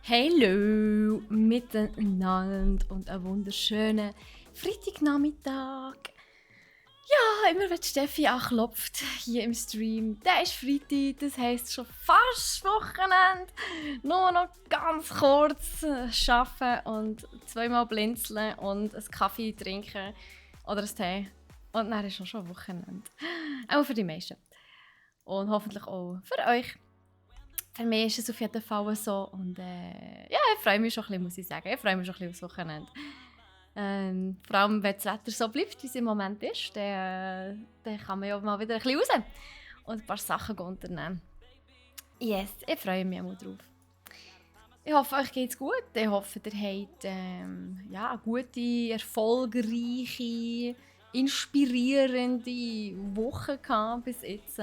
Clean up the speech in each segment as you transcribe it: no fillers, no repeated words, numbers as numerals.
Hallo miteinander und einen wunderschönen Freitagnachmittag. Ja, immer wenn Steffi anklopft hier im Stream, der ist Freitag, das heisst schon fast Wochenende. Nur noch ganz kurz arbeiten und zweimal blinzeln und einen Kaffee trinken oder einen Tee. Und dann ist schon Wochenende. Auch für die meisten. Und hoffentlich auch für euch. Für mich ist es auf jeden Fall so. Und ja, ich freue mich schon ein bisschen, muss ich sagen. Ich freue mich schon ein bisschen aufs Wochenende. Vor allem, wenn das Wetter so bleibt, wie es im Moment ist, dann kann man ja mal wieder ein bisschen raus und ein paar Sachen unternehmen. Yes, ich freue mich auch drauf. Ich hoffe, euch geht's gut. Ich hoffe, ihr habt ja, eine gute, erfolgreiche, inspirierende Woche gehabt bis jetzt.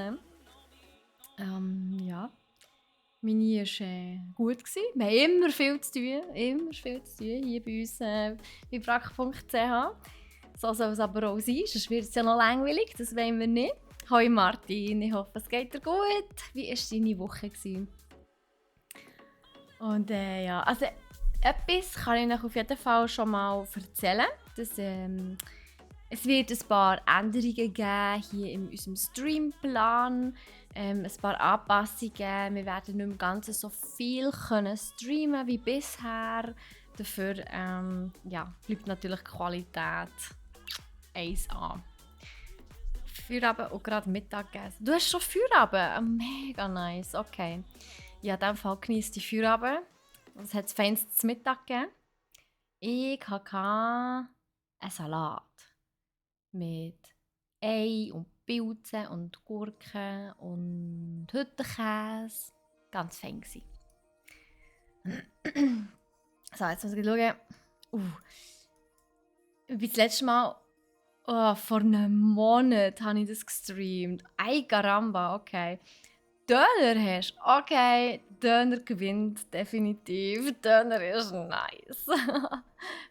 Ja. Meine war gut. Wir haben immer viel zu tun hier bei uns bei brack.ch. So soll es aber auch sein, sonst wird es ja noch langweilig, das wollen wir nicht. Hoi Martin, ich hoffe, es geht dir gut. Wie war deine Woche? Und ja, also etwas kann ich euch auf jeden Fall schon mal erzählen. Dass, es wird ein paar Änderungen geben hier in unserem Streamplan. Ein paar Anpassungen. Wir werden nicht mehr ganz so viel können streamen wie bisher. Dafür ja, bleibt natürlich die Qualität 1A. Feierabend und gerade Mittagessen. Du hast schon Feierabend? Mega nice, okay. Ja, in diesem Fall genießt die Feierabend. Es hat feines zu Mittag gegeben. Ich hatte einen Salat mit Ei und Pilze und Gurken und Hüttenkäse. Ganz fein gsi. So, jetzt muss ich schauen. Das letzte Mal, vor einem Monat, habe ich das gestreamt. Ay caramba, okay. Döner hast, okay, Döner gewinnt definitiv. Döner ist nice.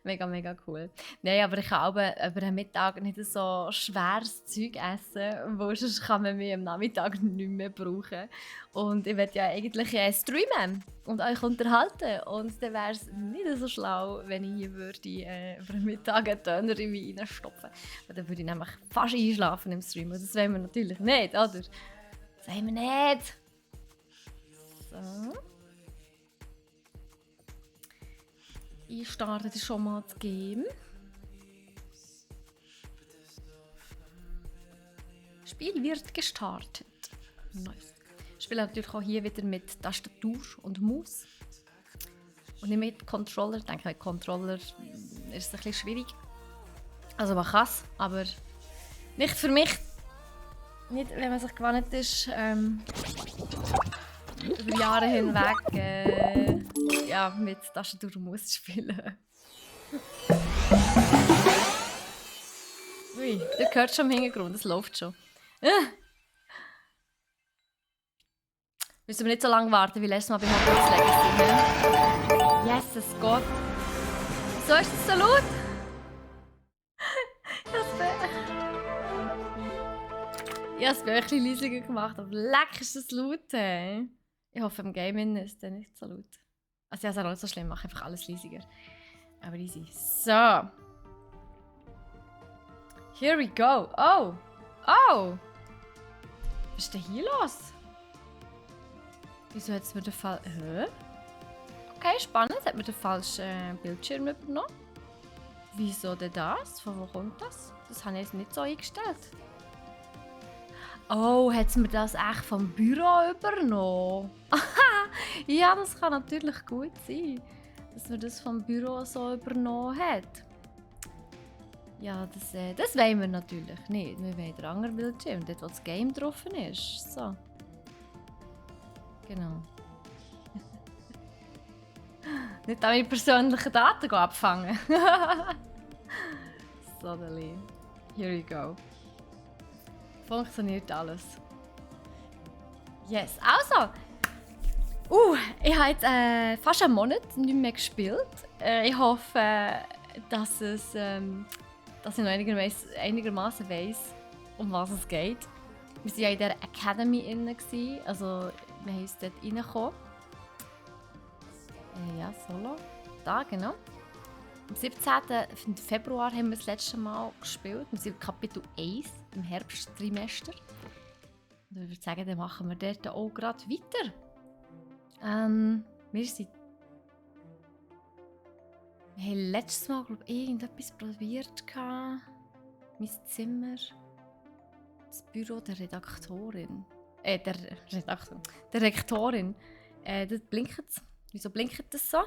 Mega, mega cool. Nein, aber ich kann aber über den Mittag nicht so schweres Zeug essen, weil sonst kann man mich am Nachmittag nicht mehr brauchen. Und ich möchte ja eigentlich streamen und euch unterhalten. Und dann wäre es nicht so schlau, wenn ich hier würde, über den Mittag einen Döner in mich reinstopfen. Weil dann würde ich nämlich fast einschlafen im Stream. Und das wollen wir natürlich nicht, oder? Das wollen wir nicht. So. Ich starte schon mal das Game. Spiel wird gestartet. Nice. Ich spiele natürlich auch hier wieder mit Tastatur und Maus. Und nicht mit Controller. Ich denke, mit Controller ist es ein bisschen schwierig. Also man kann es, aber nicht für mich. Nicht, wenn man sich gewohnt ist, über Jahre hinweg ja, mit Tastatur und Maus zu spielen. Ui, der hört schon im Hintergrund, es läuft schon. Müssen wir nicht so lange warten wie letztes Mal bei Hogwarts Legacy. Yes, es geht. Wieso ist es so laut? Ich habe es wirklich leisiger gemacht, aber leck ist das laut. Hey. Ich hoffe, im Game ist es nicht so laut. Also ja, es ist auch nicht so schlimm, mache einfach alles leisiger. Aber easy. So. Here we go. Oh. Oh. Was ist denn hier los? Wieso hat es mir den Fall... Hä? Okay, spannend. Hat mir den falschen Bildschirm übernommen. Wieso denn das? Von wo kommt das? Das habe ich jetzt nicht so eingestellt. Oh, hat mir das echt vom Büro übernommen? Ja, das kann natürlich gut sein, dass man das vom Büro so übernommen hat. Ja, das wollen wir natürlich nicht. Wir wollen den anderen Bildschirm, dort wo das Game drauf ist. So. Genau. Nicht meine persönlichen Daten abfangen. So, Dali. Here we go. Funktioniert alles. Yes, also. Ich habe jetzt fast einen Monat nicht mehr gespielt. Ich hoffe, dass ich noch einigermaßen weiss, um was es geht. Wir waren ja in der Academy, also wir haben uns dort reingekommen. Ja, Solo. Da, genau. Am 17. Februar haben wir das letzte Mal gespielt. Wir sind Kapitel 1 im Herbsttrimester. Und ich würde sagen, dann machen wir dort auch gerade weiter. Wir haben letztes Mal, glaube ich, irgendetwas probiert. Mein Zimmer. Das Büro der Redaktorin. Der Rektorin. Das blinkt. Wieso blinkt das so?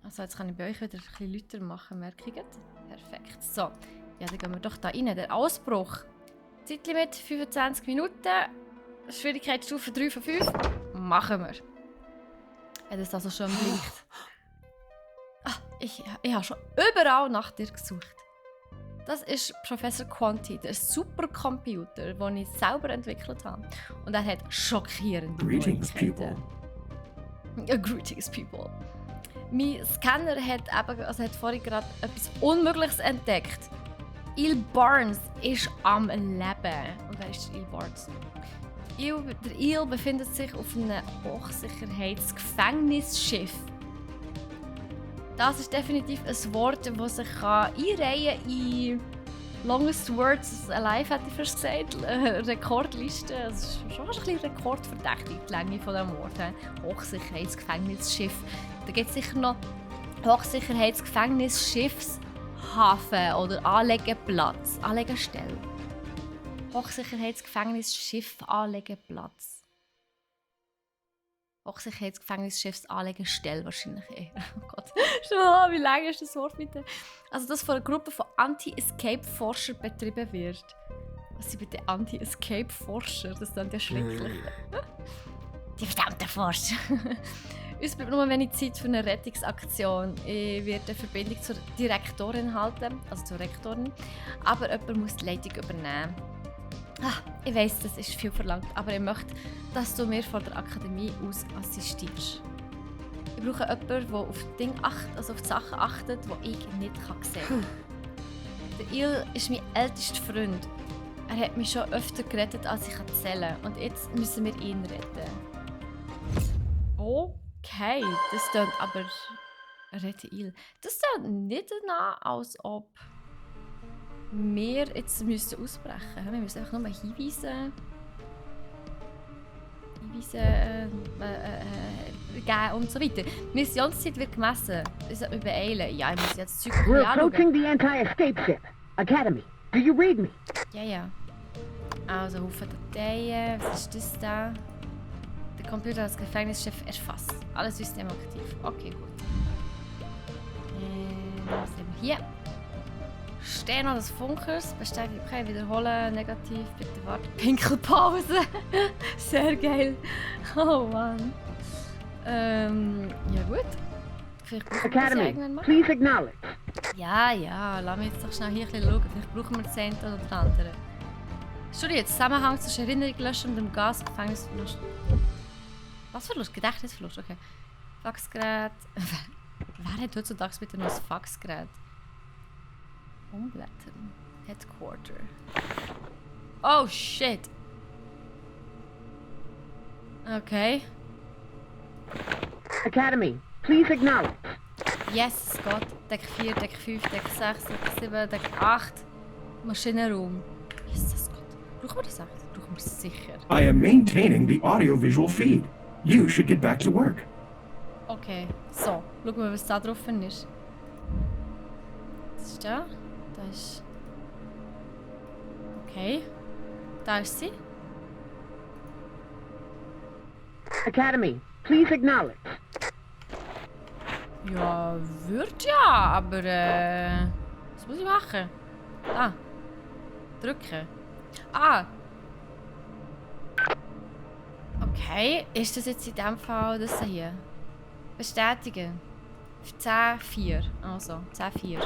Also jetzt kann ich bei euch wieder ein bisschen lauter machen, merke ich. Perfekt. So, ja, dann gehen wir doch da rein. Der Ausbruch. Zeitlimit 25 Minuten. Schwierigkeitsstufe 3 von 5. Machen wir. Wenn das also schon blinkt. Ich habe schon überall nach dir gesucht. Das ist Professor Quanti, der Supercomputer, den ich selber entwickelt habe. Und er hat schockierende Greetings, people. Greetings, people. Mein Scanner hat vorhin gerade etwas Unmögliches entdeckt. Il Barnes ist am Leben. Und wer ist Il Barnes? Der Il befindet sich auf einem Hochsicherheitsgefängnisschiff. Das ist definitiv ein Wort, das sich einreihen kann in Longest Words Alive, hätte ich fast gesagt. Rekordliste. Es ist schon ein bisschen rekordverdächtig, die Länge von diesem Wort. Hochsicherheitsgefängnisschiff. Da gibt es sicher noch Hochsicherheitsgefängnisschiffshafen oder Anlegeplatz. Anlegestelle. Hochsicherheitsgefängnisschiff Anlegeplatz. Hochsicherheitsgefängnisschiffsanlegestelle wahrscheinlich eher. Oh Gott. Wie lange ist das Wort bitte? Also das von einer Gruppe von Anti-Escape-Forschern betrieben wird. Was sind bitte Anti-Escape-Forscher? Das ist dann ja schrecklich. Die verdammten Forscher. Uns bleibt nur wenig Zeit für eine Rettungsaktion. Ich werde eine Verbindung zur Direktorin halten, also zur Rektorin. Aber jemand muss die Leitung übernehmen. Ich weiss, das ist viel verlangt, aber ich möchte, dass du mir von der Akademie aus assistierst. Ich brauche jemanden, der auf die Sachen achtet, die ich nicht sehen kann. Der Il ist mein ältester Freund. Er hat mich schon öfter gerettet, als ich zählen kann. Und jetzt müssen wir ihn retten. Okay, das klingt aber... Rette Il. Das klingt nicht danach, als ob... wir jetzt müssen ausbrechen. Wir müssen einfach nur hinweisen geben und so weiter. Die Missionszeit wird gemessen. Wir sollten beeilen. Ja, ich muss jetzt Zeug We're approaching the anti-escape ship. Academy, do you read me? Ja. Also, Haufen Dateien. Was ist das da? Der Computer hat das Gefängnisschiff erfasst. Alles systemaktiv. Okay, gut. Was haben wir hier? Stehen noch des Funkers, bestätigt, okay, wiederholen, negativ, bitte warten. Pinkelpause! Sehr geil! Oh Mann! Ja gut. Vielleicht brauchen wir das ja irgendwann mal. Please acknowledge. Ja, lass mich jetzt doch schnell hier ein bisschen schauen. Vielleicht brauchen wir das eine oder das andere. Studiert Zusammenhang zwischen Erinnerung löschen und dem Gasgefängnisverlust. Was Verlust? Gedächtnisverlust, okay. Faxgerät. Wer hat heutzutage bitte noch ein Faxgerät? Umblättern. Headquarter. Oh shit! Okay. Academy, please acknowledge. Yes, Gott. Deck 4, Deck 5, Deck 6, Deck 7, Deck 8. Maschinenraum. Jesus Gott. Brauchen wir das echt? Brauchen wir es sicher. I am maintaining the audiovisual feed. You should get back to work. Okay, so. Schauen wir, was da drauf ist. Was ist da? Da ist... Okay. Da ist sie. Academy, please acknowledge. Ja, wird ja, aber was muss ich machen? Da. Drücken. Okay, ist das jetzt in dem Fall das hier? Bestätigen. 10,4. Also, 10,4.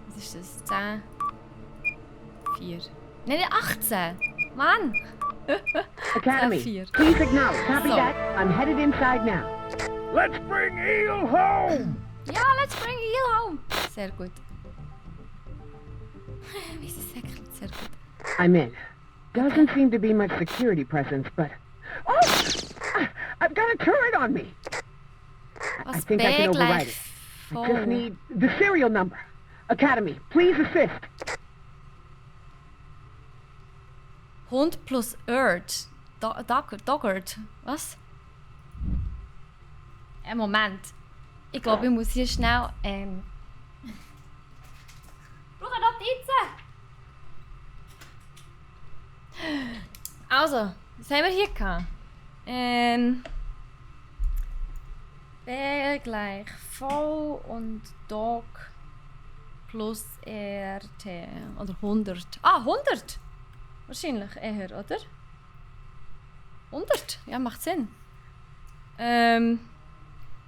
Was ist das? 10,4. Nein, 18! Mann! Academy, 10,4. please acknowledge. Copy So. that. I'm headed inside now. Let's bring Eel home! Ja, let's bring Eel home! Sehr gut. Wie sie säckelt, sehr gut. I'm in. Doesn't seem to be much security presence, but... Oh! I've got a turret on me. I Was think I B can override gleich it. I V. just need the serial number. Academy, please assist. Hund plus Erd. Doggert. Was? Moment. Ich glaube, ich muss hier schnell. Brauche Notizen! Also, was haben wir hier gehabt? B gleich V und Dog plus RT. Oder 100. Ah, 100! Wahrscheinlich eher, oder? 100? Ja, macht Sinn.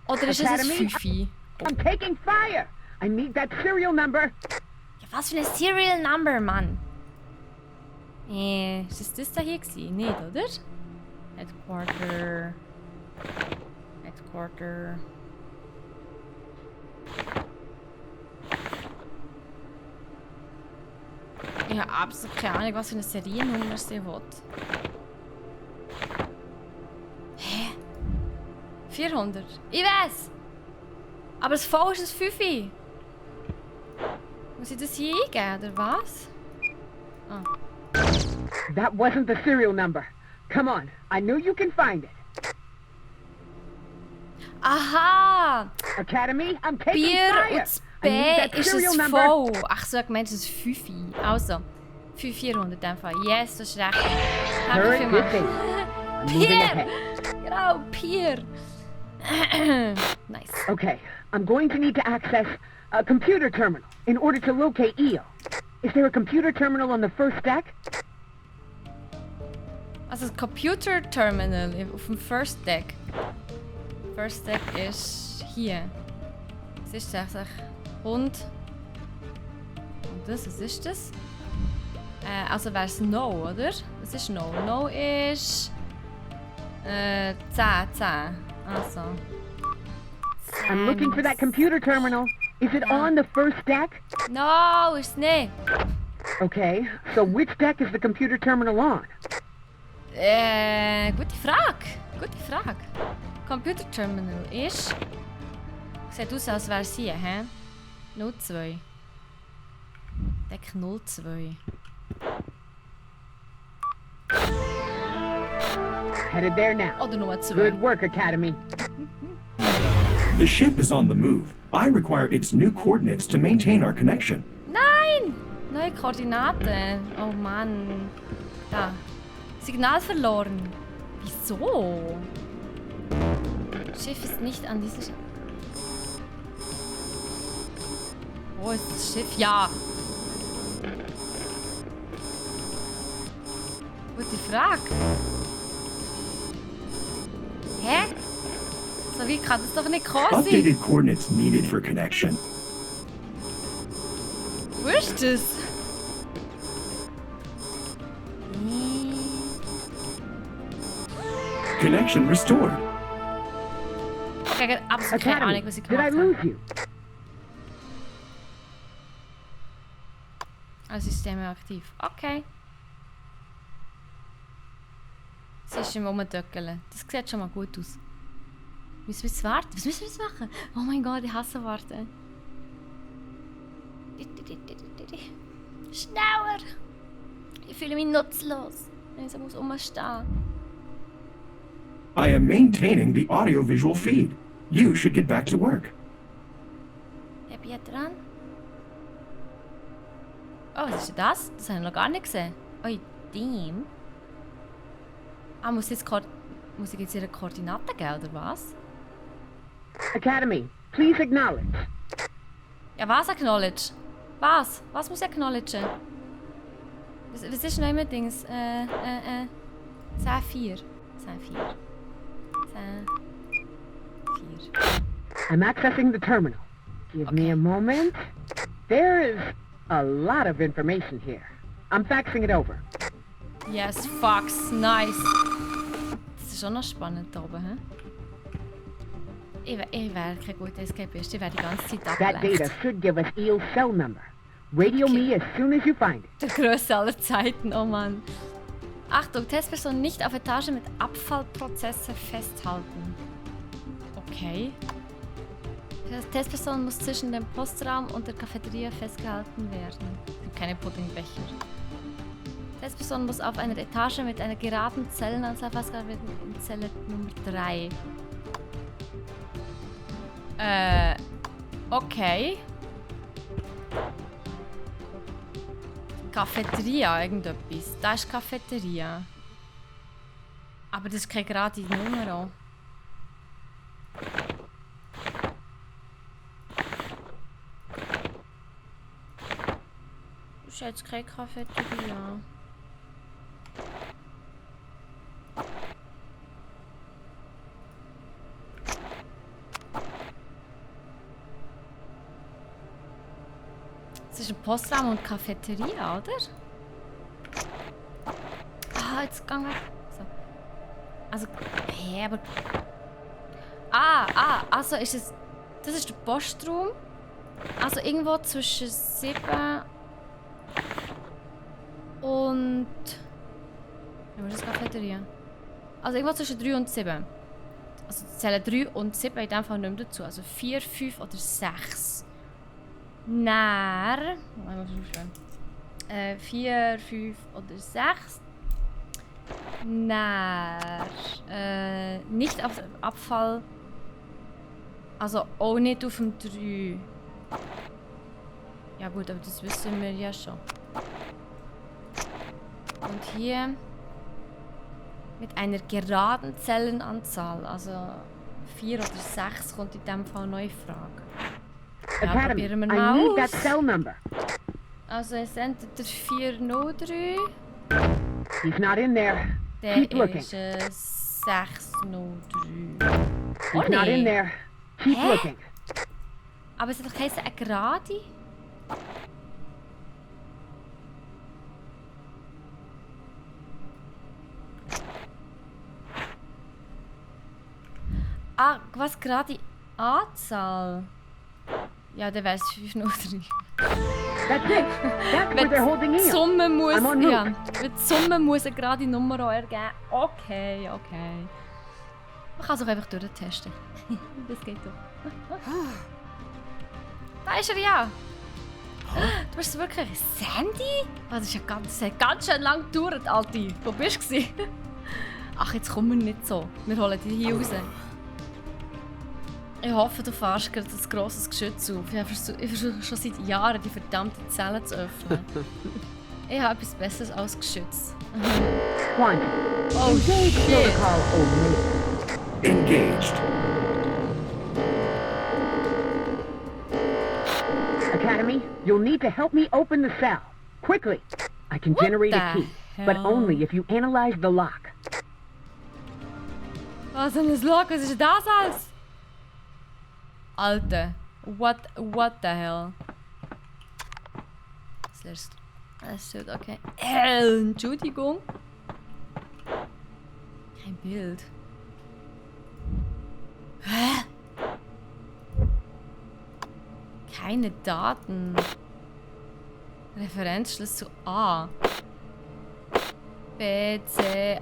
Oder ist es ein Academy? 5? I'm taking fire. I need that serial number. Ja, was für ein Serial Number, Mann? Ist es das da hier gewesen? Nicht, oder? Headquarter. Ich habe absolut keine Ahnung, was für eine Seriennummer sie will. Hä? 400? Ich weiß! Aber das V ist ein 5. Muss ich das hier eingeben, oder was? Ah. That wasn't the serial number. Come on, I know you can find it. Aha! Academy, I'm taking Bier fire. und das I need B that ist serial ein number. V. Ach so, ich gemeint, es ist 5. Also, 400 in dem Fall. Yes, das ist recht. Danke Turret vielmals. disabled. I'm moving Pier! ahead. Genau, Pier. Nice. Okay, I'm going to need to access a computer terminal in order to locate EO. Is there a computer terminal on the first deck? Also das Computer Terminal auf dem First Deck. First Deck ist hier. Was ist das? Und das, was ist das? Also wäre es No, oder? Was ist No? No ist 10. Also. I'm looking for that computer terminal. Is it Yeah. on the first deck? No, ist nicht. Okay, so which deck is the computer terminal on? Gute Frage. Gute Frage. Computer Terminal ist. Sieht aus, als wäre es hier, hä? 02. Deck 02. Headed there now. Oder nur 2. Good work, Academy. The ship is on the move. I require its new coordinates to maintain our connection. Nein! Neue Koordinaten. Oh Mann. Da. Signal verloren. Wieso? Schiff ist nicht an dieser Stelle. Wo ist das Schiff? Ja. Gute Frage. Hä? So wie kann das doch nicht kommen sein? Updated coordinates needed for connection. Wo ist das? Connection restored. Ich habe absolut keine Academy, Ahnung, was ich did I gemacht habe. lose you? Also System aktiv. Okay. Sie ist im Rumdöckeln. Das sieht schon mal gut aus. Müssen wir jetzt warten? Was müssen wir jetzt machen? Oh mein Gott, ich hasse warten. Schneller! Ich fühle mich nutzlos, wenn ich so rumstehen. I am maintaining the audiovisual feed. You should get back to work. Ich bin hier dran. Oh, was ist denn das? Das habe ich noch gar nicht gesehen. Oh, Team. Ah, muss ich jetzt ihre Koordinaten geben, oder was? Academy, please acknowledge. Ja, was acknowledge? Was? Was muss ich acknowledgen? Was ist noch immer Dings? 10-4. 10-4. 10-4. I'm accessing the terminal. Give me a moment. There is a lot of information here. I'm faxing it over. Yes, Fox, nice. Das ist auch noch spannend da oben, hä? Ich wäre kein guter Escapist, ich wäre die ganze Zeit That data abgelenkt. should give us EO's cell number. Radio me as soon as you find it. Der Größte aller Zeiten, oh Mann. Achtung, Testperson nicht auf Etage mit Abfallprozesse festhalten. Okay. Die Testperson muss zwischen dem Postraum und der Cafeteria festgehalten werden. Keine Puddingbecher. Die Testperson muss auf einer Etage mit einer geraden Zellenanzahl festgehalten werden in Zelle Nummer 3. Okay. Cafeteria, irgendetwas. Da ist Cafeteria. Aber das ist keine gerade Nummer. Das ist jetzt keine Cafeteria. Es ist ein Postraum und Cafeteria, oder? Ah, jetzt gehen wir. So. Also, hä, aber. Also ist es. Das ist der Postraum. Also irgendwo zwischen 7 und. Wo ist das Cafeteria? Also irgendwo zwischen 3 und 7. Also zählen 3 und 7 in dem Fall nicht mehr dazu. Also 4, 5 oder 6. Naar. 4, 5 oder 6. Naar. Nicht auf dem Abfall. Also auch nicht auf dem 3. Ja gut, aber das wissen wir ja schon. Und hier mit einer geraden Zellenanzahl, also 4 oder 6 kommt in diesem Fall neue Frage. Ja, Academy, probieren wir I mal need that aus. cell number. Also es endet der 403, He's not in there. der Keep looking. ist 603. He's not in there. Keep Hä? looking. Aber es hat doch geheißen, eine gerade? Ah, was gerade Anzahl? Ja, dann wäre es 503. That's it. That's where they're holding Die Ian. Summe muss, I'm on ja, route. die Summe muss eine gerade Nummer ergeben. Okay. Man kann es auch einfach durchtesten. Das geht doch. Da ist er ja. Du bist wirklich Sandy? Oh, das ist ja ganz schön lang gedauert, Alti. Wo bist du? Ach, jetzt kommen wir nicht so. Wir holen dich hier raus. Ich hoffe, du fährst gerade ein grosses Geschütz auf. Ich versuche schon seit Jahren, die verdammte Zelle zu öffnen. Ich habe etwas Besseres als Geschütz. One. Oh, Engage shit. protocol only. Engaged. Academy, you'll need to help me open the cell. Quickly. I can generate a the key, but hell? only if you analyze the lock. Was denn das Lock? Was ist das alles? Alter. What the hell? Das tut okay. Entschuldigung. Kein Bild. Hä? Keine Daten. Referenzschlüssel zu A. B, C,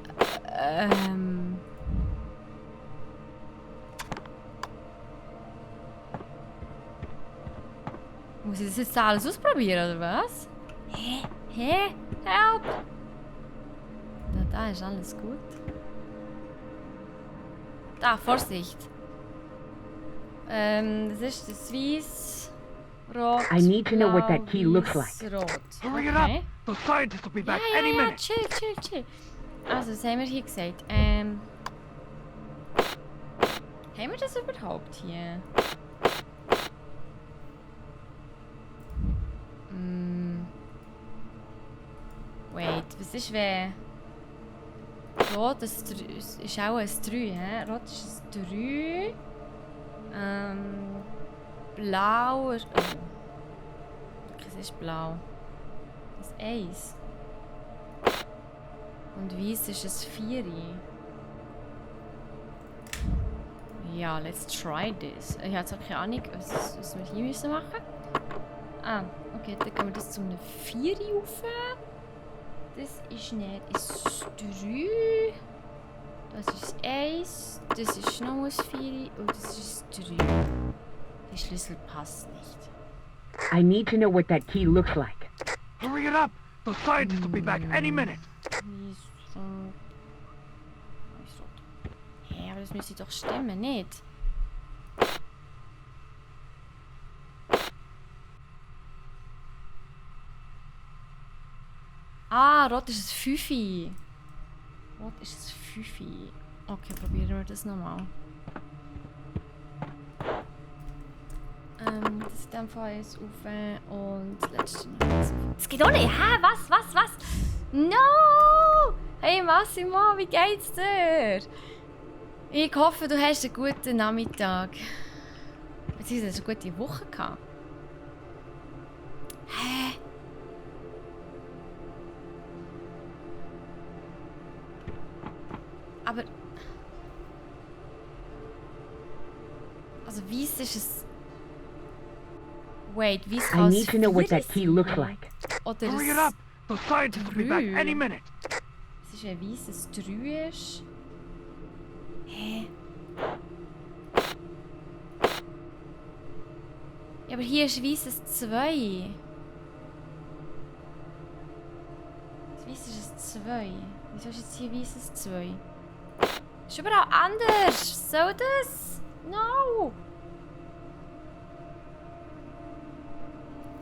Muss ich das jetzt alles ausprobieren, oder was? Hä? Help! Da ist alles gut. Da, Vorsicht! Das ist das Weiß, Rot, I need to know what Blau, that key looks Weiß, like. Rot. Hurry it Okay. up! Those scientists will be back Ja, any ja, minute. chill. Also, was haben wir hier gesagt? Haben wir das überhaupt hier? Wait, was ist wenn... Rot ist auch ein 3, hä? Rot ist ein 3. Blau ist... Oh. Was ist blau? Das ist 1. Und weiß ist es 4. Ja, let's try this. Ich habe jetzt auch keine Ahnung, was wir hier müssen machen. Ah, okay, dann können wir das zu einem 4 rauf. Das ist nicht das 3. Das ist 1. Das ist noch ein 4. Und das ist 3. Der Schlüssel passt nicht. I need to know what that key looks like. Hurry it up! The scientists will be back any minute. Weißrot. Hä, aber das müsste doch stimmen, nicht? Ah, rot ist es 5. Rot ist es 5. Okay, probieren wir das nochmal. Das in dem Fall ist auf und das letzte noch eins auf. Das geht auch nicht! Hä? Was? No! Hey Massimo, wie geht's dir? Ich hoffe, du hast einen guten Nachmittag. Beziehungsweise eine gute Woche gehabt. Hä? Aber... Also weiss ist es... Wait, weiss I kann need to know what that key looks sein? like. Oder Hurry it up! The scientists will be back any minute. Es ist ein weißes 3 ist. Hä? Ja, aber hier ist ein weißes 2. Das weiße ist ein 2. Wieso ist jetzt hier ein weißes 2? Ist überall anders! Soll das? No!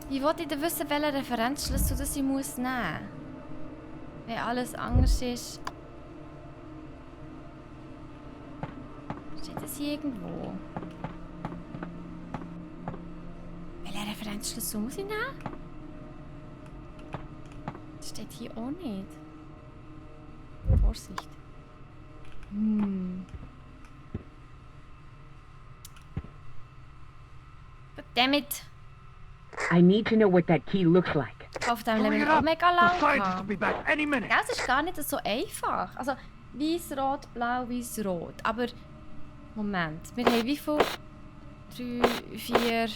Wie wollte ich denn wissen, welchen Referenzschlüssel das ich muss nehmen? Wenn alles anders ist. Steht das hier irgendwo? Welchen Referenzschlüssel muss ich nehmen? Das steht hier auch nicht. Vorsicht. Goddammit. I need to know what that key looks like. Auf dem Hurry Level it auch up! mega The lang scientists will gehabt. be back any minute. Ja, es ist gar nicht so einfach. Also, weiß, rot, blau, weiß, rot. Aber, Moment. Wir haben wie viel? 3, 4...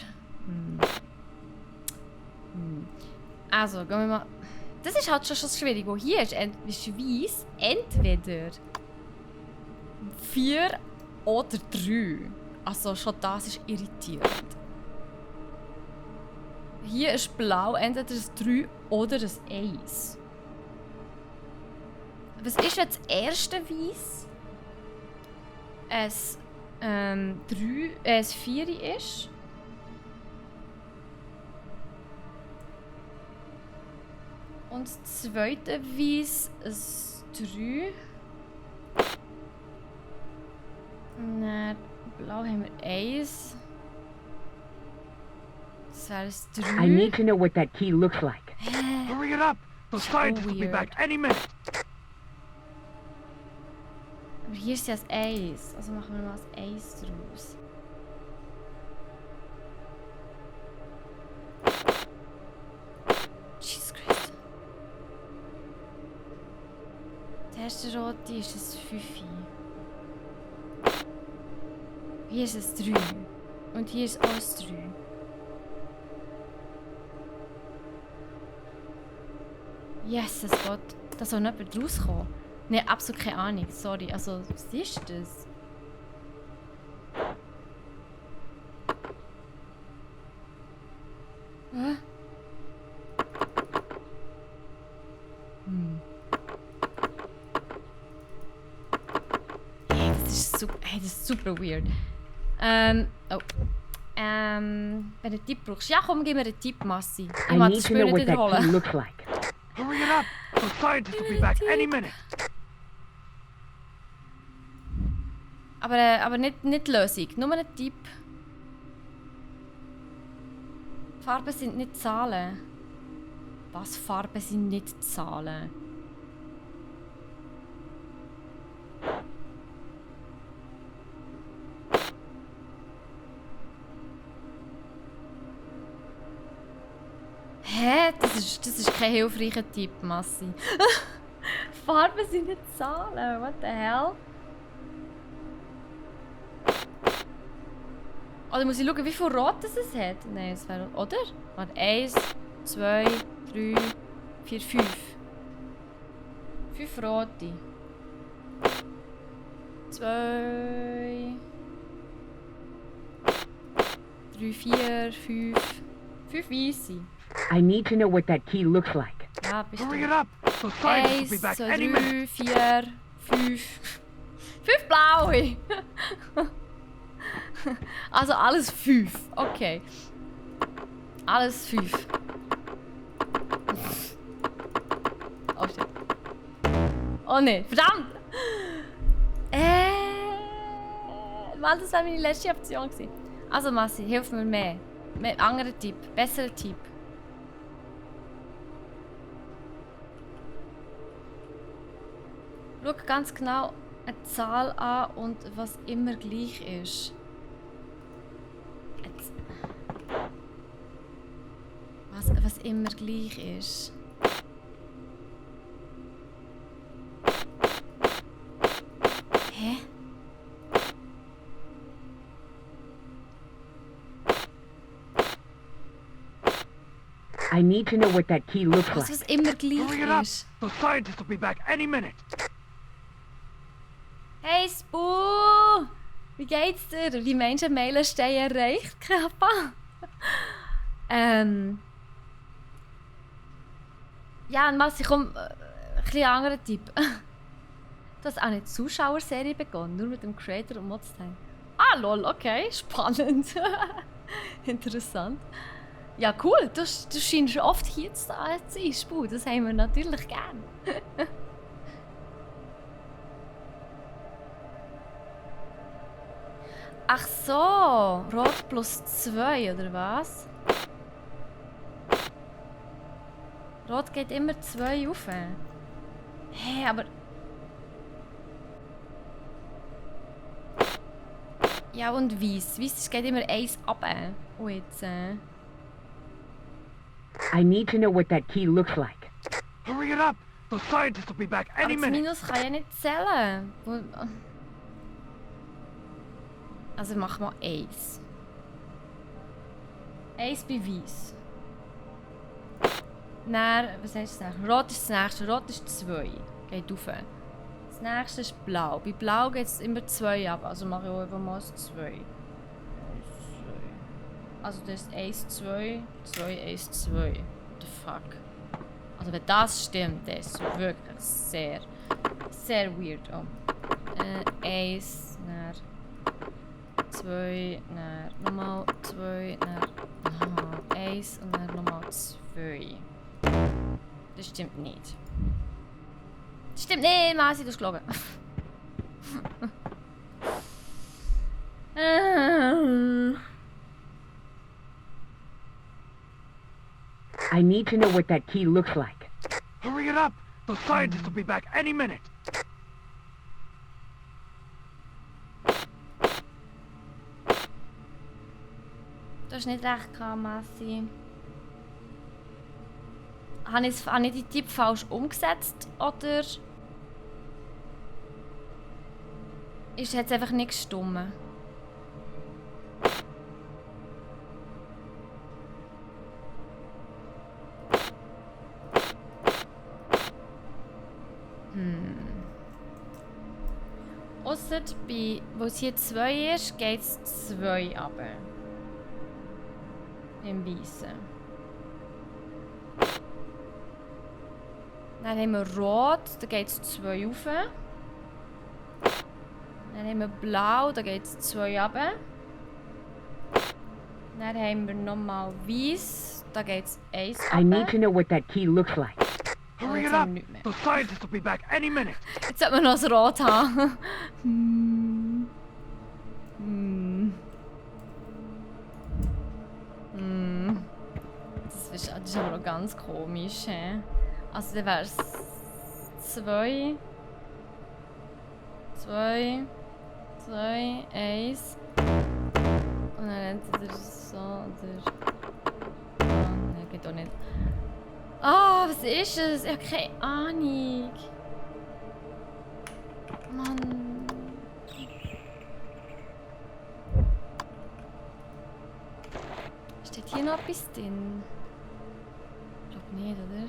Also, gehen wir mal... Das ist halt schon schwierig. Wo hier ist weiss entweder 4 oder 3. Also, schon das ist irritierend. Hier ist blau entweder das 3 oder das 1. Was ist, wenn das erste Weiss ein 4 ist? Und das zweite Weiss ein 3. Dann blau haben wir 1. Das wäre das 3. I need to know what that key looks like. Hurry it up! The scientists will be weird. back any minute. Aber hier ist ja das 1. Also machen wir mal das 1 draus. Jesus Christ. Der erste rote ist das 5. Hier ist es 3. Und hier ist auch das 3. Jesus Gott, da soll nicht jemand rauskommen. Ne, absolut keine Ahnung, sorry. Also, was ist das? Hä? Hey, das ist super weird. Oh. Wenn du einen Tipp brauchst. Ja, komm, gib mir einen Tipp, Massi. Ich I will need das to Spiel know nicht what that key wiederholen. looks like. Hurry it up! The scientists will be back any minute. Aber nicht die Lösung, nur ein Tipp. Farben sind nicht Zahlen. Was? Farben sind nicht Zahlen? Hä? Das ist kein hilfreicher Tipp, Massi. Farben sind nicht Zahlen. What the hell? Oder muss ich schauen, wie viel Rot es hat? Nein, es wäre... Oder? Warte, 1, 2, 3, 4, 5. 5 rote. 2. 3, 4, 5. 5 weiße. I need to know what that key looks like. Ja, bist Hurry du. it up! The scientists will 1, be back 2, any minute! 3, 4, 5. 5 blaue! Also alles 5. Okay. Alles 5. Oh shit. Oh ne, verdammt! Weil das wäre meine letzte Option gewesen. Also Massi, hilf mir mehr. Anderer Tipp, besserer Tipp. Schau ganz genau eine Zahl an und was immer gleich ist. Was immer gleich ist. Hä? I need to know what that key looks Was like. immer Hurry it gleich up! ist. The scientists will be back any minute! Hey Spoo! Wie geht's dir? Die Menschen mailen stehen erreicht, Kappa. Ja, und was, ich komme. Ein bisschen anderer Tipp. Du hast auch eine Zuschauerserie begonnen, nur mit dem Creator und Mods Time. Ah, lol, okay, spannend. Interessant. Ja, cool, du scheinst oft hier zu sein, Spoo. Das haben wir natürlich gern. Ach so, Rot plus 2, oder was? Rot geht immer 2 rauf. Hä, aber... Ja, und Weiss? Weiss geht immer 1 ab. Und jetzt... I need to know what that key looks like. Hurry it up! The scientists will be back Aber any das minute! Minus kann ja nicht zählen. Also mach mal 1. 1 bei Weiss. Dann, was heißt das nächste? Rot ist das nächste. Rot ist 2. Geht rauf. Das nächste ist Blau. Bei Blau geht es immer 2 ab. Also mache ich auch einfach mal 2. Also das ist 1, 2, 2, 1, 2. What the fuck? Also wenn das stimmt, das ist wirklich sehr, sehr weird. Oh. 1, dann 2, dann nochmal 2, dann nochmal 1 und dann nochmal 2. Das stimmt nicht. Das stimmt nicht, Masi, du hast gelogen. I need to know what that key looks like. Hurry it up! The scientists will be back any minute! Du hast nicht recht gehabt, Massi. Habe ich die Tipp falsch umgesetzt, oder ist jetzt einfach nicht gestimmt? Ausser bei, wo es hier 2 ist, geht es 2 runter. Im Weissen. Dann haben wir Rot, da geht es 2 rauf. Dann haben wir Blau, da geht es 2 runter. Dann haben wir nochmal Weiss, da geht es 1 I need runter. to know what that key looks like. Hurry jetzt it up! haben wir nichts mehr. The scientists will be back any minute! Jetzt sollte man noch das Rot haben. Das ist aber auch ganz komisch. He? Also dann wäre es 2, 2, 2, 1. Und dann entweder so oder... Nein, geht auch nicht. Ah, was ist es? Ich habe keine Ahnung. Mann. Steht hier noch etwas drin? Ich glaube nicht, oder?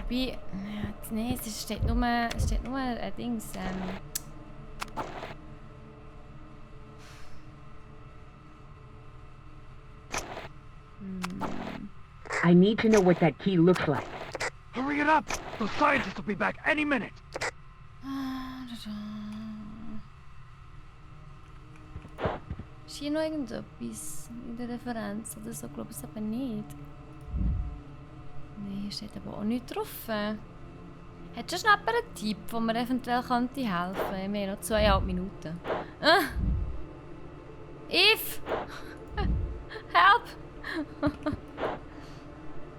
Wobei, ja, nein, es steht nur ein Dings. I need to know what that key looks like. Hurry it up! The scientists will be back any minute! Ist hier noch irgendetwas in der Referenz oder so? Ich glaube es aber nicht. Nein, hier steht aber auch nichts drauf. Hättest du schon einen Tipp, wo mir eventuell könnte helfen könnte? Wir haben noch 2,5 Minuten. Eve! Help!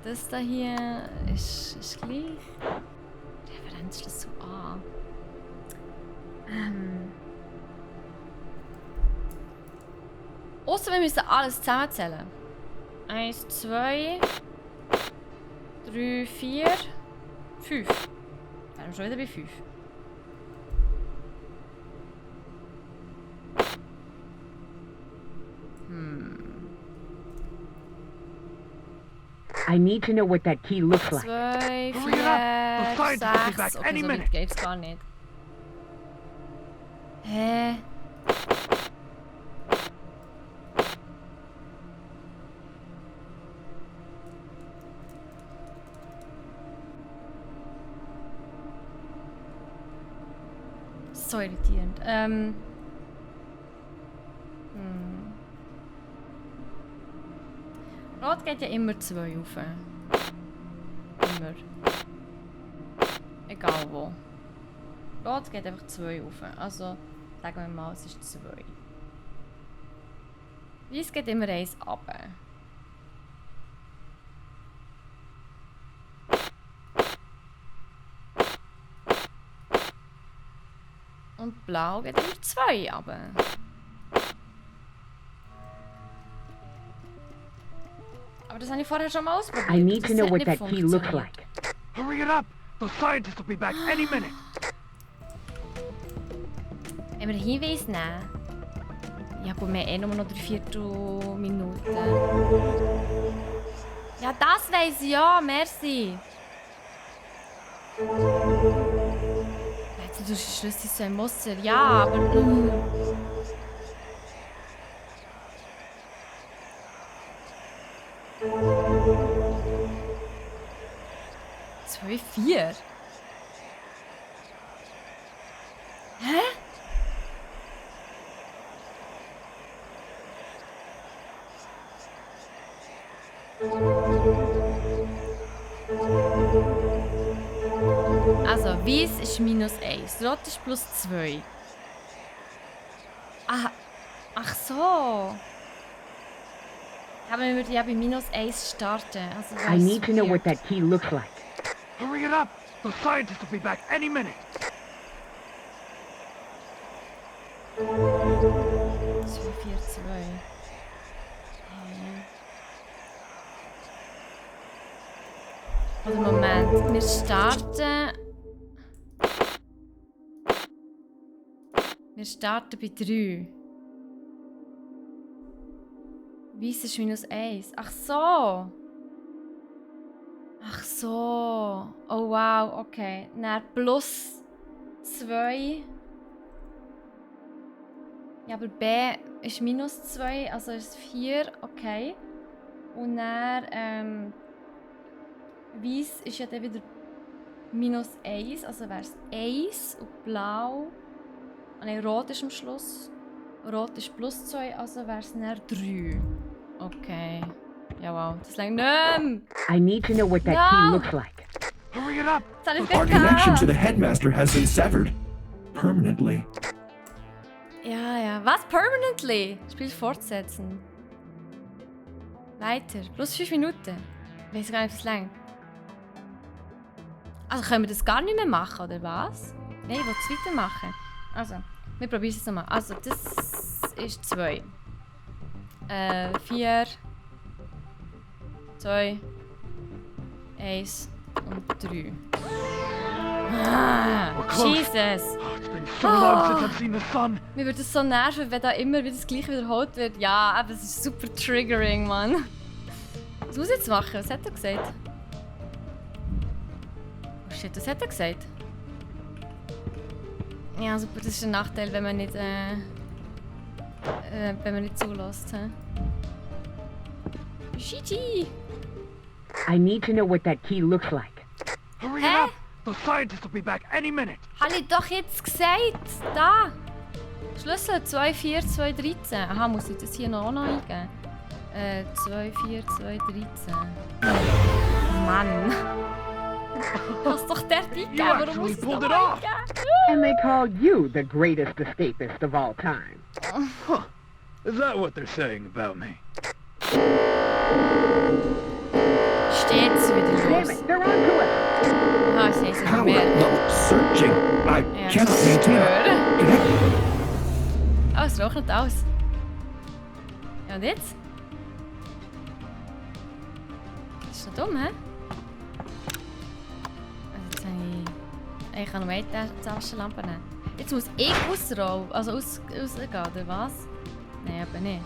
Das da hier ist gleich. Referenzschlüssel A. Ausser wir müssen alles zusammenzählen. 1, 2, 3, 4, 5. Wären wir schon wieder bei 5. I need to know what that key looks like. 2, 4, Hurry it up! The scientists will be back 6. Okay, any so weit minute! geht's gar nicht. Hä? So irritierend. Rot geht ja immer 2 rauf. Immer. Egal wo. Rot geht einfach 2 rauf. Also sagen wir mal, es ist 2. Weiß geht immer 1 runter. Und blau geht immer 2 runter. Aber das habe ich vorher schon mal ausprobiert. I need to Das know hat what nicht that key looks funktioniert. like. Hurry it up! The scientists will be back any minute! Wenn wir einen Hinweis nehmen? Ja, aber wir haben eh nur noch 3/4 Minuten. Ja, das weiss ich ja, merci. Jetzt du Schlüssel so ein Muster. Ja, aber... 2, 4. Hä? Also, weiß ist -1, rot ist +2. Ach so. Aber wir würden ja bei -1 starten. Also I need to know what that key looks like. Hurry it up! The scientists will be back any minute! 2, 4, 2. Oder Moment, wir starten. Wir starten bei 3. Weiss ist -1. Ach so! Ach so! Oh wow, okay. Dann +2. Ja, aber B ist -2, also ist 4, okay. Und dann, Weiss ist ja dann wieder -1, also wäre es 1 und blau. Nein, rot ist am Schluss. Rot ist +2, also wäre es dann 3. Okay. Ja, wow, das langt nicht mehr. I need to know what that No. key looks like. Hurry it up! Das habe ich Our gerade connection to gehabt. the headmaster has been severed. Permanently. Ja, ja. Was? Permanently? Spiel fortsetzen. Weiter. +5 Minuten. Ich weiß gar nicht, was lang. Also können wir das gar nicht mehr machen, oder was? Nein, ich will es weitermachen. Also, wir probieren es nochmal. Also, das ist 2. 4. 2. 1 und 3. Ah, We're close. Jesus! Oh, it's been so long since I've seen the sun! Mir würde es so nerven, wenn da immer wieder das Gleiche wiederholt wird. Ja, aber es ist super triggering, Mann. Was muss ich jetzt machen? Was hat er gesagt? shit, was hat er gesagt? Ja, super, das ist ein Nachteil, wenn man nicht zulässt. Shitty! I need to know what that key looks like. Hurry Hä? it up! The scientists will be back any minute. Habe ich doch jetzt gesagt! Da! Schlüssel 24213. Aha, muss ich das hier noch eingeben? 24213. Mann! Hast doch dort eingegeben, You warum actually muss ich pulled das it off. eingeben? And they call you the greatest escapist of all time. Is that what they're saying about me? Steht's wieder Damn los? it, they're on to us! Ah, ich sehe es nicht Power mehr. level searching. I Ja, cannot das maintain hören. Connect. Oh, es raucht aus. Ja, und jetzt? Das ist noch dumm, hä? Also jetzt habe ich kann noch eine Taschenlampe nehmen. Jetzt muss ich rausgehen, oder was? Nein, aber nicht.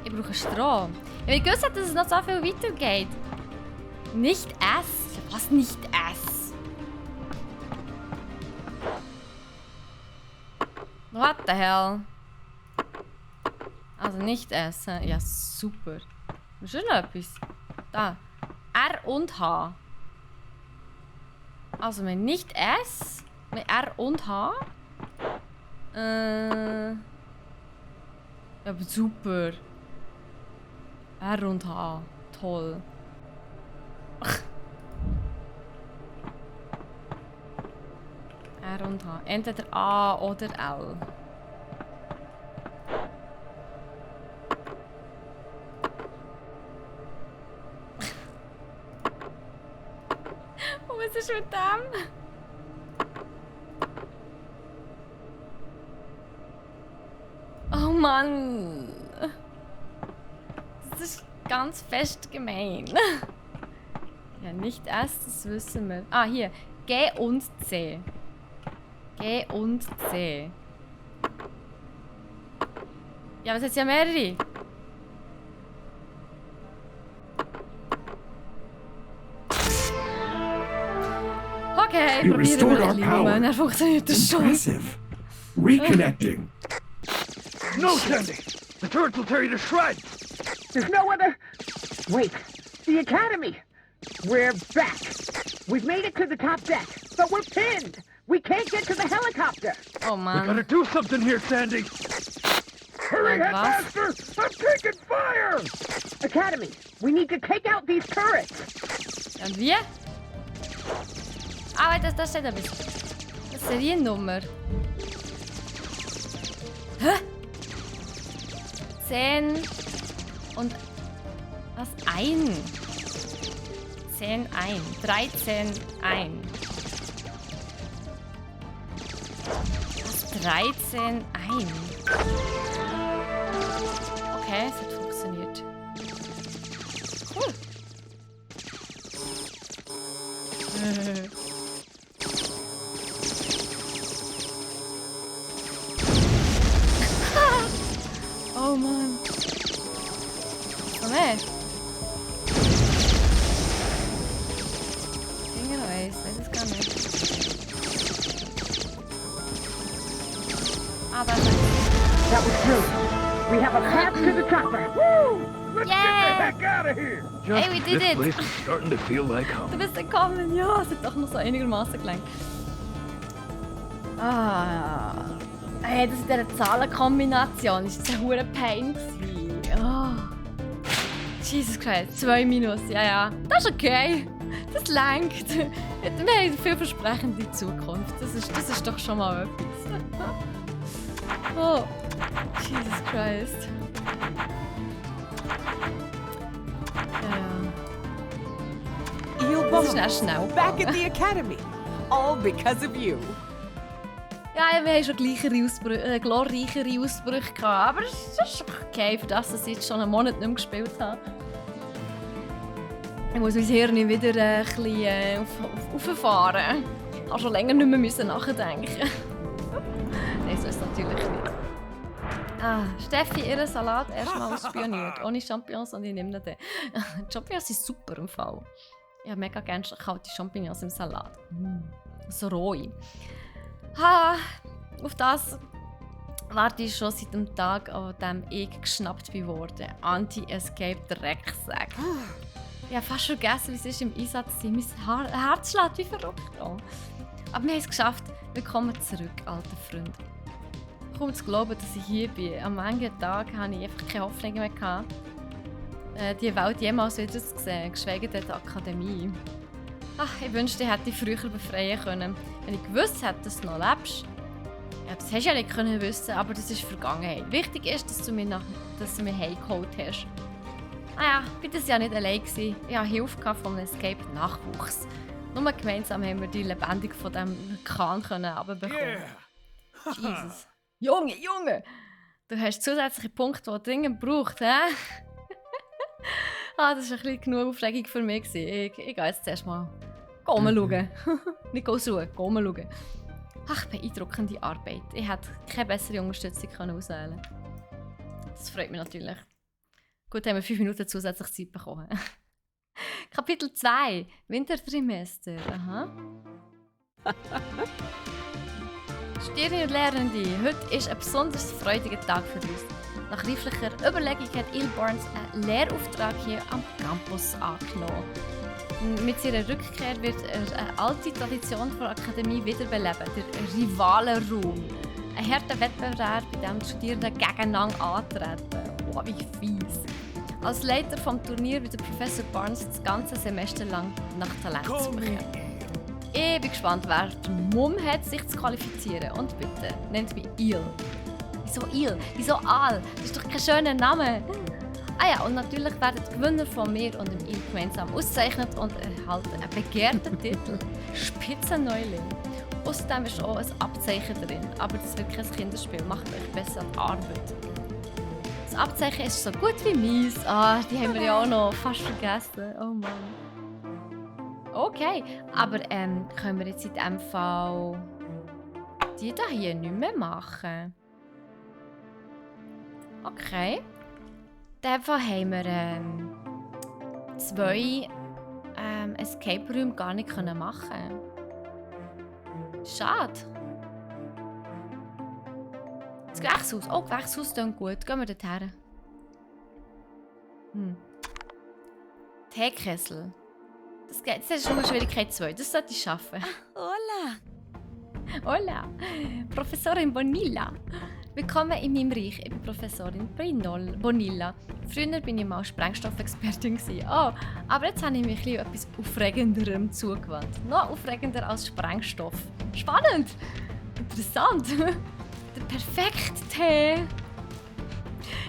Ich brauche Strom. Ja, ich wusste, dass es noch so viel weitergeht. Nicht S. Was nicht S? What the hell? Also nicht S. Ja, super. Ist schon etwas. Da. R und H. Also wenn nicht S, mit R und H. Ja, aber super. R und H. Toll. R und H. Entweder A oder L. Und was ist mit dem? Oh Mann. Das ist ganz fest gemein. Ja, nicht S, das wissen wir. Ah, hier. G und C. G und C. Ja, aber es hat ja mehrere. Okay, You probieren restored wir our ein bisschen. power. Moment, dann funktioniert das schon. Impressive. Reconnecting. No, Sandy! The turrets will tear you to shreds! There's no other... Wait, the Academy! We're back! We've made it to the top deck, but we're pinned! We can't get to the helicopter! Oh We gotta Mann. do something here, Sandy! Hurry, Was? Headmaster! I'm taking fire! Academy, we need to take out these turrets! Ja, und wie? Ah, wait, da steht etwas. Das ist Seriennummer. Hä? 10 und... Was? 1? 10, 1. 13, 1. Was? 13, 1. Okay, es hat funktioniert. Cool. Oh Mann. Komm her. Finger noch eins, weiß es gar nicht. Ah, da ist That was true. We have a path to the chopper! Woo! Let's Yeah. get the heck out of here! Hey, we did this it. place is starting to feel like Du home. bist gekommen, ja, es hat doch noch so einigermaßen gelangt. Ah, hey, das in dieser Zahlenkombination ist ein hure Pain gewesen. Oh. Jesus Christ, 2 Minus, ja. Das ist okay. Das langt. Wir haben eine vielversprechende Zukunft. Das ist doch schon mal etwas. Oh, Jesus Christ. Ja. Eelbum, Das ist schnell. back at the academy. All because of you. Ja, wir haben schon glorreichere Ausbrüche gehabt, aber es ist okay, für das ich jetzt schon einen Monat nicht mehr gespielt habe. Ich muss mein Hirn wieder ein bisschen auffahren. Ich habe schon länger nicht mehr nachdenken. Nein, so ist es natürlich nicht. Steffi, ihren Salat erstmal ausspioniert. Ohne Champignons und ich nehme den. Die Champignons sind super im Fall. Ich habe mega gerne kalte Champignons im Salat. So rohe. Auf das warte ich schon seit dem Tag, an dem ich geschnappt bin worden. Anti-Escape-Drecksack. Ich habe fast vergessen, wie es ist im Einsatz war. Mein Herz schlägt wie verrückt. Aber wir haben es geschafft. Willkommen zurück, alter Freund. Kaum zu glauben, dass ich hier bin. Am manchen Tag hatte ich einfach keine Hoffnung mehr gehabt, die Welt jemals wieder zu sehen, geschweige denn die Akademie. Ich wünschte, ich hätte dich früher befreien können. Wenn ich gewusst hätte, dass du noch lebst. Ja, das hast du ja nicht können wissen, aber das ist Vergangenheit. Wichtig ist, dass du mich heimgeholt hast. Ich war das ja nicht allein. Ich hatte Hilfe vom Escape-Nachwuchs. Nur gemeinsam haben wir die lebendig von diesem Kahn runterbekommen. Jesus. Junge! Du hast zusätzliche Punkte, die du dringend brauchst, hä? Das war ein bisschen genug Aufregung für mich. Ich gehe jetzt zuerst mal schauen. Nicht suchen, schauen. Beeindruckende Arbeit. Ich hätte keine bessere Unterstützung auswählen können. Das freut mich natürlich. Gut, haben wir 5 Minuten zusätzlich Zeit bekommen. Kapitel 2. Wintertrimester. Studierende und Lehrende, heute ist ein besonders freudiger Tag für uns. Nach reiflicher Überlegung hat Il Barnes einen Lehrauftrag hier am Campus angenommen. Mit seiner Rückkehr wird er eine alte Tradition der Akademie wiederbeleben, der Rivalenraum. Ein harter Wettbewerb, bei dem die Studierenden gegeneinander antreten. Oh, wie fies. Als Leiter des Turniers wird Professor Barnes das ganze Semester lang nach Talent suchen. Ich bin gespannt, wer den Mumm hat, sich zu qualifizieren. Und bitte, nennt mich Il. Wieso Il? Wieso Al? Das ist doch kein schöner Name. Und natürlich werden die Gewinner von mir und dem Il gemeinsam ausgezeichnet und erhalten einen begehrten Titel. Spitzenneuling. Außerdem ist auch ein Abzeichen drin, aber das wird kein Kinderspiel. Macht euch besser an die Arbeit. Das Abzeichen ist so gut wie meins. Die haben wir ja auch noch fast vergessen. Oh Mann. Okay, aber können wir jetzt in diesem Fall die hier nicht mehr machen? Okay. In diesem Fall haben wir 2 Escape-Räume gar nicht machen. Schade. Das Gewächshaus. Oh, Gewächshaus klingt gut. Gehen wir dorthin. Teekessel. Das ist schon mal Schwierigkeit 2. Das sollte ich schaffen. Hola! Hola! Professorin Bonilla. Willkommen in meinem Reich. Ich bin Professorin Bonilla. Früher war ich mal Sprengstoffexpertin. Oh, aber jetzt habe ich mich etwas Aufregenderem zugewandt. Noch aufregender als Sprengstoff. Spannend! Interessant! Der perfekte Tee!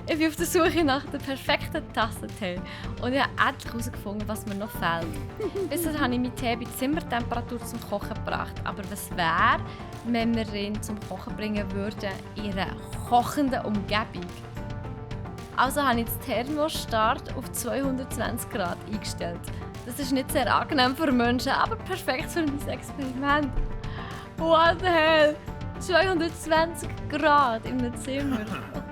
Ich bin auf der Suche nach der perfekten Tasse Tee und ich habe endlich herausgefunden, was mir noch fehlt. Bisher habe ich meinen Tee bei Zimmertemperatur zum Kochen gebracht. Aber was wäre, wenn wir ihn zum Kochen bringen würden in einer kochenden Umgebung? Also habe ich den Thermostat auf 220 Grad eingestellt. Das ist nicht sehr angenehm für Menschen, aber perfekt für mein Experiment. What the hell? 220 Grad in einem Zimmer. What the fuck?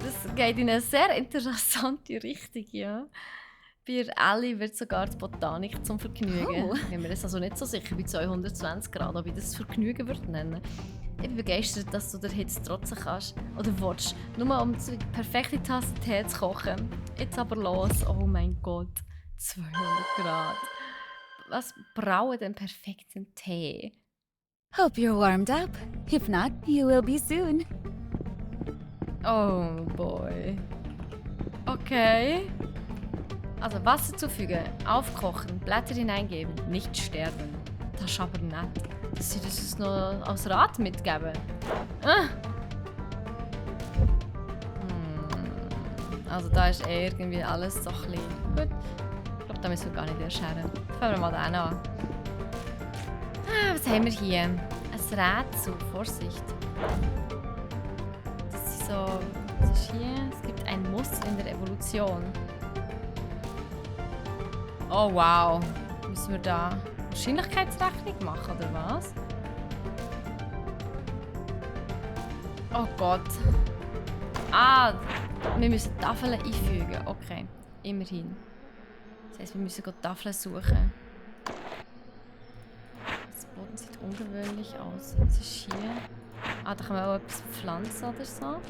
Das geht in eine sehr interessante Richtung, ja. Bei Ellie wird sogar die Botanik zum Vergnügen. Ich bin mir jetzt also nicht so sicher bei 220 Grad, ob ich das Vergnügen würde nennen. Ich bin begeistert, dass du der Hitze trotzen kannst oder willst, nur um die perfekte Tasse Tee zu kochen. Jetzt aber los, oh mein Gott, 200 Grad. Was braue den perfekten Tee? Hope you're warmed up. If not, you will be soon. Oh boy. Okay. Also Wasser zufügen, aufkochen, Blätter hineingeben, nicht sterben. Das ist aber nett. Dass sie das noch als Rat mitgeben. Also da ist irgendwie alles so ein bisschen... Gut. Ich glaube, da müssen wir gar nicht erscheren. Fangen wir mal den an. Was haben wir hier? Ein Rätsel. Vorsicht. Das ist so... Was ist hier? Es gibt ein Muss in der Evolution. Oh wow. Müssen wir da Wahrscheinlichkeitsrechnung machen, oder was? Oh Gott. Ah, wir müssen Tafeln einfügen. Okay, immerhin. Das heisst, wir müssen gerade Tafeln suchen. Das Boden sieht ungewöhnlich aus. Was ist hier? Ah, da kann man auch etwas pflanzen oder so.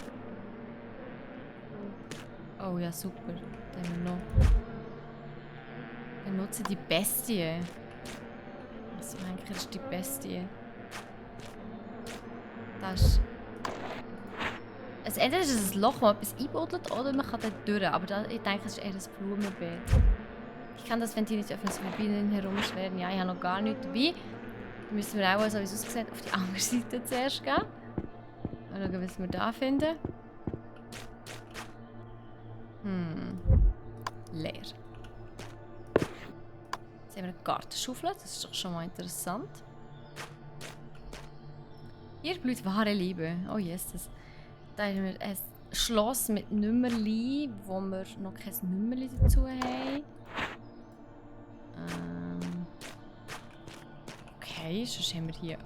Oh ja, super. Dann haben wir noch. Wir nutzen die Bestie. Was zum Henker ist die Bestie? Das ist... Also entweder ist es ein Loch, das etwas einbuddelt, oder man kann dort durch. Aber da, ich denke, es ist eher ein Blumenbeet. Ich kann das Ventil nicht öffnen, so wie Bienen herumschweren. Ja, ich habe noch gar nichts dabei. Dann müssen wir auch, so wie es aussieht, auf die andere Seite zuerst gehen. Mal schauen, was wir da finden. Leer. Jetzt haben wir eine Gartenschaufel, das ist doch schon mal interessant. Hier blüht wahre Liebe. Oh Jesus. Da haben wir ein Schloss mit Nummerli, wo wir noch kein Nummerli dazu haben. Okay, sonst haben wir hier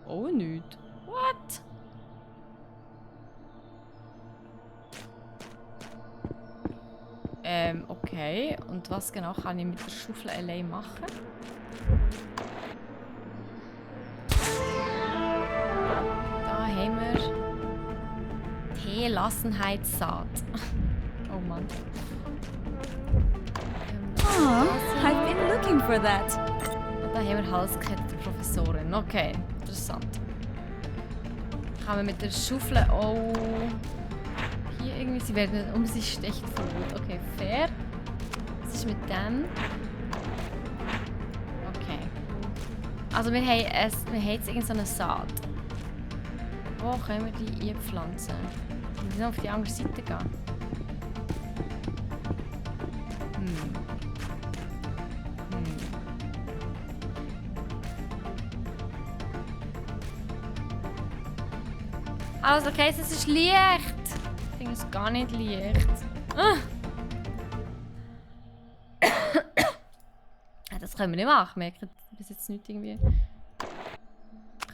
auch nichts. What? Okay. Und was genau kann ich mit der Schaufel allein machen? Da haben wir Teelassenheitssaat. Oh Mann. Oh, I've been looking for that. Und da haben wir Halskette der Professorin. Okay, interessant. Kann man mit der Schaufel auch... Hier irgendwie, sie werden um sich stechen vor Wut. Okay, fair. Was ist mit dem? Okay. Also wir haben jetzt irgendeine Saat. Wo können wir die einpflanzen? Wir müssen auf die andere Seite gehen. Also, okay, es ist Licht. Ich finde es gar nicht Licht. Das können wir nicht machen. Wir merken bis jetzt nicht irgendwie.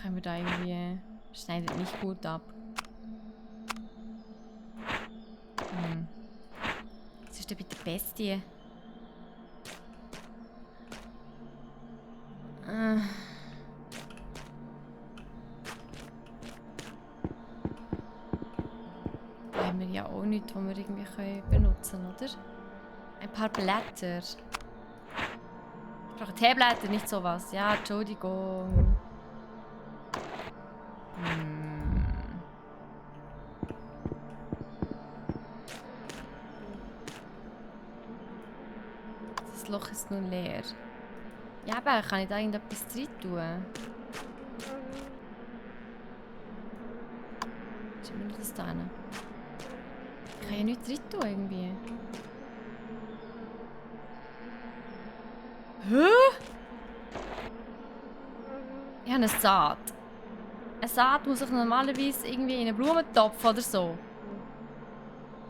Können wir da irgendwie... Schneidet nicht gut ab. Was ist denn bitte Bestie? Da haben wir ja auch nichts, was wir irgendwie benutzen können, oder? Ein paar Blätter. Ich brauche Teeblätter, nicht sowas. Ja, Entschuldigung. Das Loch ist nun leer. Ja, aber kann ich da irgendetwas rein tun? Schauen wir das da hin. Ich kann ja nichts rein tun irgendwie. Hä? Ich habe eine Saat. Eine Saat muss ich normalerweise irgendwie in einen Blumentopf oder so.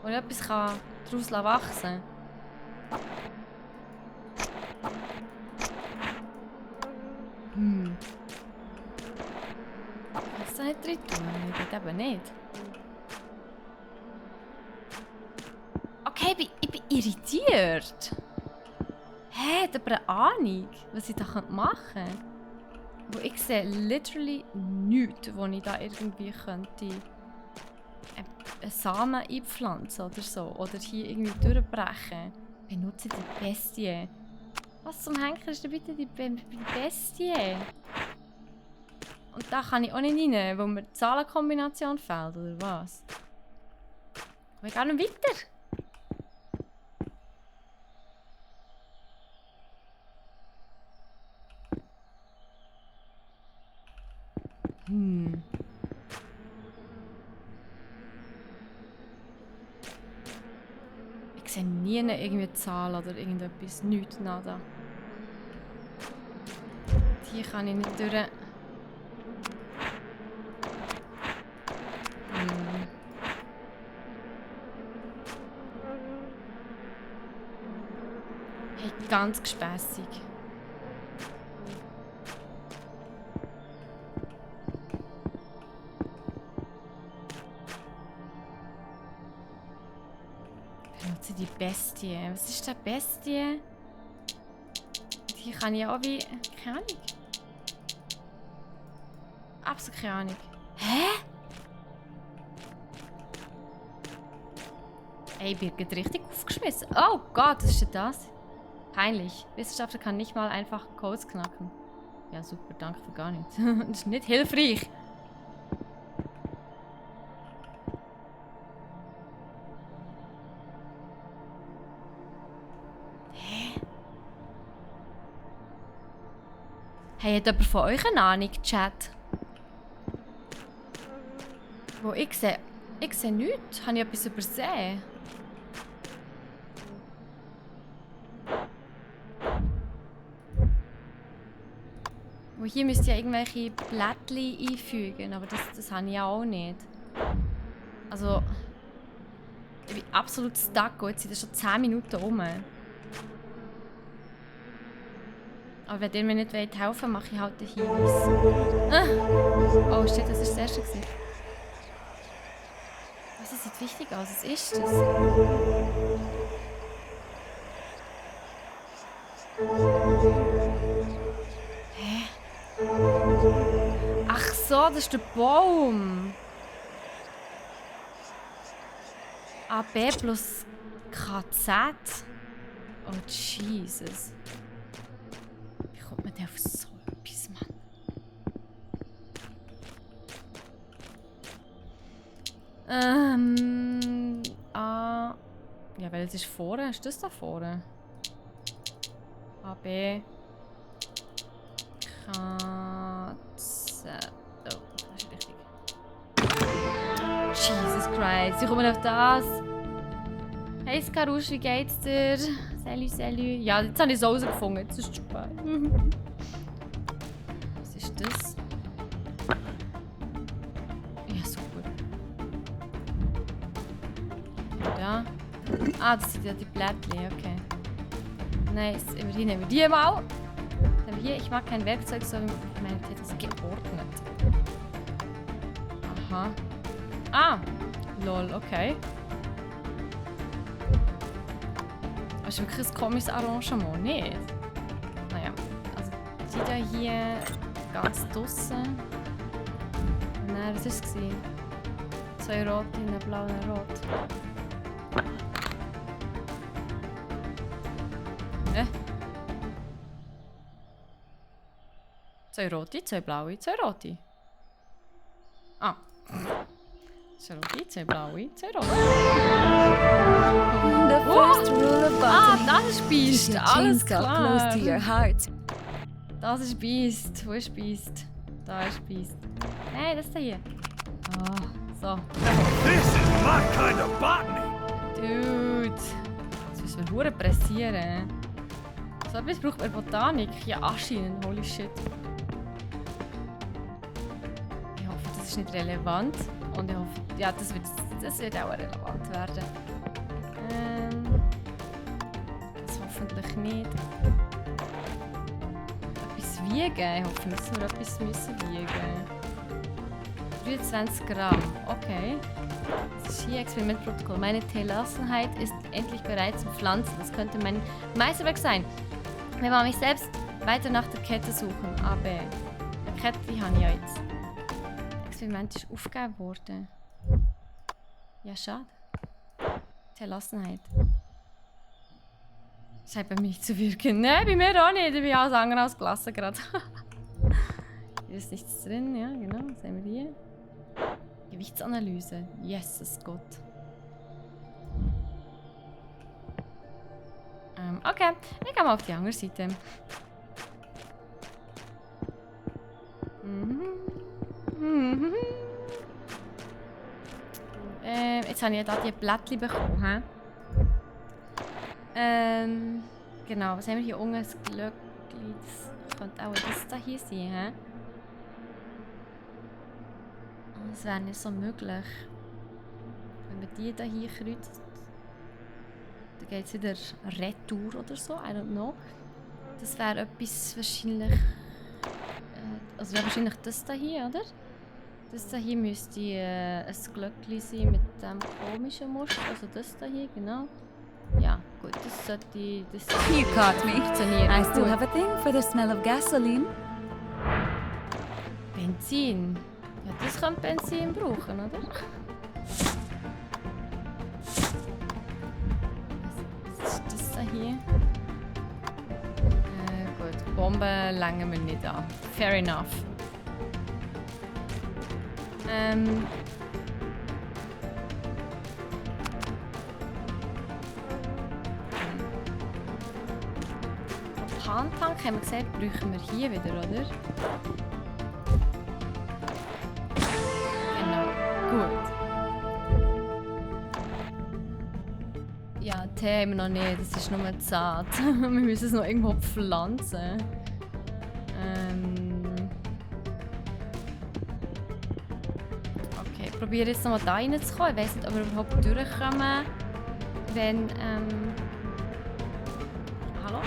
Wo etwas daraus wachsen kann. Kannst du da nicht drin tun? Ich geht eben nicht. Okay, ich bin irritiert. Hä, hat aber eine Ahnung, was ich da machen könnte? Wo ich sehe literally nichts, wo ich da irgendwie könnte einen Samen einpflanzen oder so. Oder hier irgendwie durchbrechen. Benutze die Bestie. Was zum Henker ist denn bitte die Bestie? Und da kann ich auch nicht rein, wo mir die Zahlenkombination fehlt, oder was? Aber ich gehe nicht weiter. Ich sehe nie irgendwie eine Zahl oder irgendetwas. Nichts, nada. Hier kann ich nicht durch. Hey, ganz gespässig. die Bestie. Was ist denn Bestie? Hier kann ich auch wie... Keine Ahnung. Absolut keine Ahnung. Hä? Ey, Birgit, richtig aufgeschmissen. Oh Gott, was ist denn das? Peinlich. Wissenschaftler kann nicht mal einfach Codes knacken. Ja, super, danke für gar nichts. Das ist nicht hilfreich. Hä? Hey, hat jemand von euch eine Ahnung, Chat? Wo ich sehe nichts. Habe ich etwas übersehen? Wo hier müsst ihr irgendwelche Blättchen einfügen, aber das habe ich ja auch nicht. Also, ich bin absolut stuck. Jetzt sind schon 10 Minuten rum. Aber wenn ihr mir nicht helfen wollt, mache ich halt den Hinweis. Oh shit, das war das erste. Was, das sieht wichtig aus. Was ist das? Hä? Ach so, das ist der Baum. AB plus KZ. Oh Jesus. Wie kommt man denn auf so etwas, Mann? Ja, weil es ist vorne. Ist das da vorne? AB. KZ. Oh, das ist richtig. Jesus Christ, wie kommen wir auf das? Hey Skarusch, wie geht's dir? Salut. Ja, jetzt habe ich es rausgefunden. Jetzt ist es spät. Was ist das? Ja, super. Ja. Ah, das sind ja die Blättchen, okay. Nice. Immerhin nehmen wir die mal. Dann haben wir hier, ich mag kein Werkzeug, sondern meine das ist geordnet. Aha. Ah! Lol, okay. Das ist wirklich ein komisches Arrangement, nicht? Naja, also die da hier ganz draussen. Nein, was war es? 2 rote, eine blaue, eine rot. Ne? 2 rote, 2 blaue, 2 rote. Ah. 2 rote, 2 blaue, 2 rote. The first rule of botany. Das ist Keep Beast. your Alles chainsaw klar. close to your heart. Das ist Beast. Wo ist Beast? Da ist Beast. Hey, das da hier. Ah, so. This is my kind of botany. Dude. Jetzt müssen wir verdammt pressieren. So etwas braucht man Botanik. Ja, anscheinend. Holy shit. Ich hoffe, das ist nicht relevant. Und ich hoffe, ja, das wird auch relevant werden. Das hoffentlich nicht. Etwas wiegen? Ich hoffe, dass wir etwas müssen wiegen. 23 Gramm. Okay. Das ist hier Experimentprotokoll. Meine Teelassenheit ist endlich bereit zum Pflanzen. Das könnte mein Meisterwerk sein. Wenn wir mich selbst weiter nach der Kette suchen. Aber die Kette die habe ich ja jetzt. Das Experiment ist aufgegeben worden. Ja, schade. Teelassenheit. Das scheint bei mir nicht zu wirken. Nein, bei mir auch nicht. Ich bin alles andere als gelassen gerade. Hier ist nichts drin, ja, genau. Was haben wir hier? Gewichtsanalyse. Jesus Gott. Okay, ich gehe mal auf die andere Seite. Jetzt habe ich ja hier die Blättchen bekommen. Genau, was haben wir hier unten? Das Glöckchen. Das könnte auch das hier sein. He? Das wäre nicht so möglich. Wenn man die hier kreuzt, dann geht es wieder retour oder so. I don't know. Das wäre etwas wahrscheinlich. Also wäre wahrscheinlich das hier, oder? Das hier müsste ein Glöckchen sein mit dem komischen Muster. Also das hier, genau. Ja, gut, das sollte... You caught me. Funktionieren. I still Gut. have a thing for the smell of gasoline. Benzin. Ja, das könnte Benzin brauchen, oder? Was ist das da hier? Gut, Bomben langen wir nicht an. Fair enough. Propantank haben wir gesagt, brauchen wir hier wieder, oder? Genau, gut. Ja, Tee haben wir noch nicht, das ist nur zart. Wir müssen es noch irgendwo pflanzen. Okay, ich probiere jetzt nochmal da reinzukommen. Ich weiß nicht, ob wir überhaupt durchkommen. Wenn, Hallo?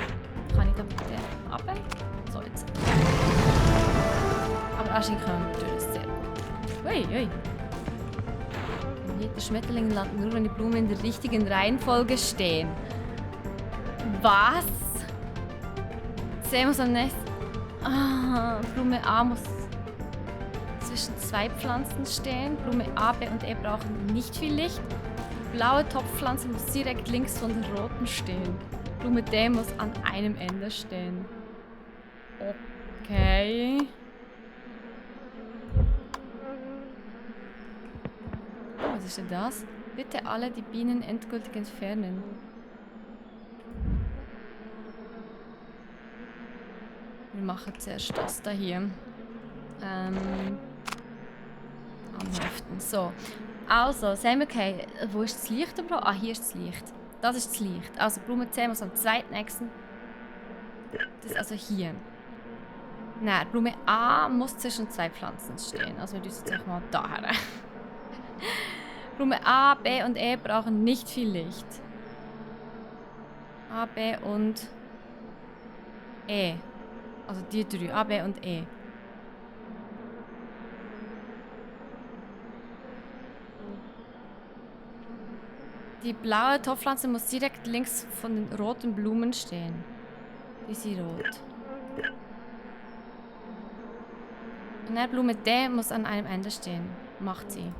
Kann ich da bitte runter? So, jetzt. Aber anscheinend kommen wir durch, sehr gut. Ui, ui. Die Schmetterlinge landen nur, wenn die Blumen in der richtigen Reihenfolge stehen. Was? C muss am nächsten... Ah, Blume A muss zwischen zwei Pflanzen stehen. Blume A, B und E brauchen nicht viel Licht. Die blaue Topfpflanze muss direkt links von der roten stehen. Blume D muss an einem Ende stehen. Okay. Was ist denn das? Bitte alle die Bienen endgültig entfernen. Wir machen zuerst das da hier. Anheften. So. Also, sehen wir, okay, wo ist das Licht überhaupt? Ah, hier ist das Licht. Das ist das Licht. Also Blume 10 muss am zweitnächsten. Das ist also hier. Nein, Blume A muss zwischen zwei Pflanzen stehen. Also wir müssen jetzt mal daher. Blume A, B und E brauchen nicht viel Licht. A, B und E. Also die drei. A, B und E. Die blaue Topfpflanze muss direkt links von den roten Blumen stehen. Die ist rot. Und die Blume D muss an einem Ende stehen. Macht sie.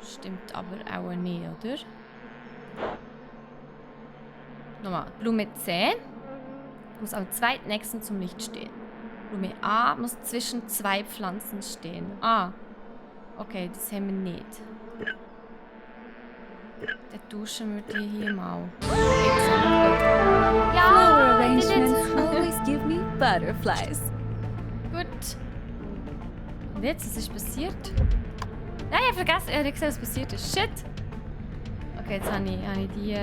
Stimmt aber auch nicht, oder? Nochmal. Blume C muss am zweitnächsten zum Licht stehen. Blume A muss zwischen zwei Pflanzen stehen. Ah. Okay, das haben wir nicht. Dann duschen wir die hier mal. Flower Ja, arrangements always give me butterflies. gut. Und jetzt, was ist passiert? Nein, ich habe vergessen, ich habe gesehen, was passiert ist. Shit! Okay, jetzt habe ich die,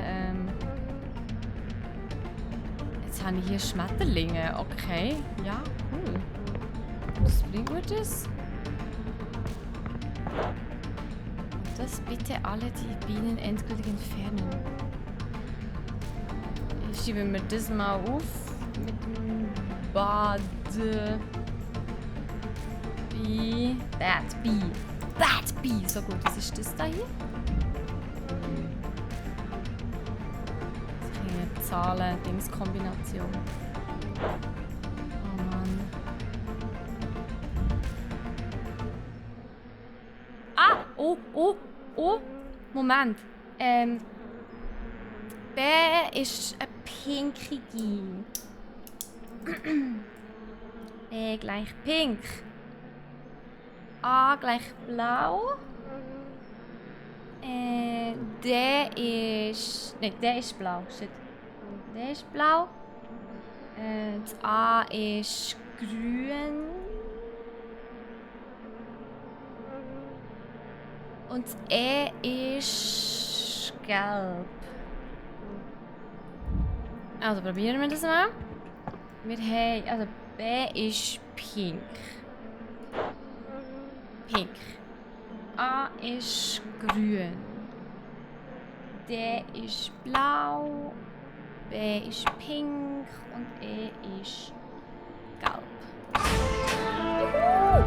Jetzt habe ich hier Schmetterlinge. Okay, ja, cool. Was bringt mir das? Und das bitte alle die Bienen endgültig entfernen. Ich schiebe mir das mal auf mit dem Bad. Bee. That Bee. That Bee. So gut, was ist das da hier? Das ist eine Zahlen-Dings-Kombination. Oh Mann. Ah! Oh, oh, oh! Moment. B ist eine pinkige. B gleich pink. A gleich blau. D ist... Nein, D ist blau. Shit. D ist blau. Das A ist grün. Und das E ist gelb. Also probieren wir das mal. Wir haben... Also B ist pink. Pink. A ist grün. D ist blau. B ist pink. Und E ist gelb. Juhu!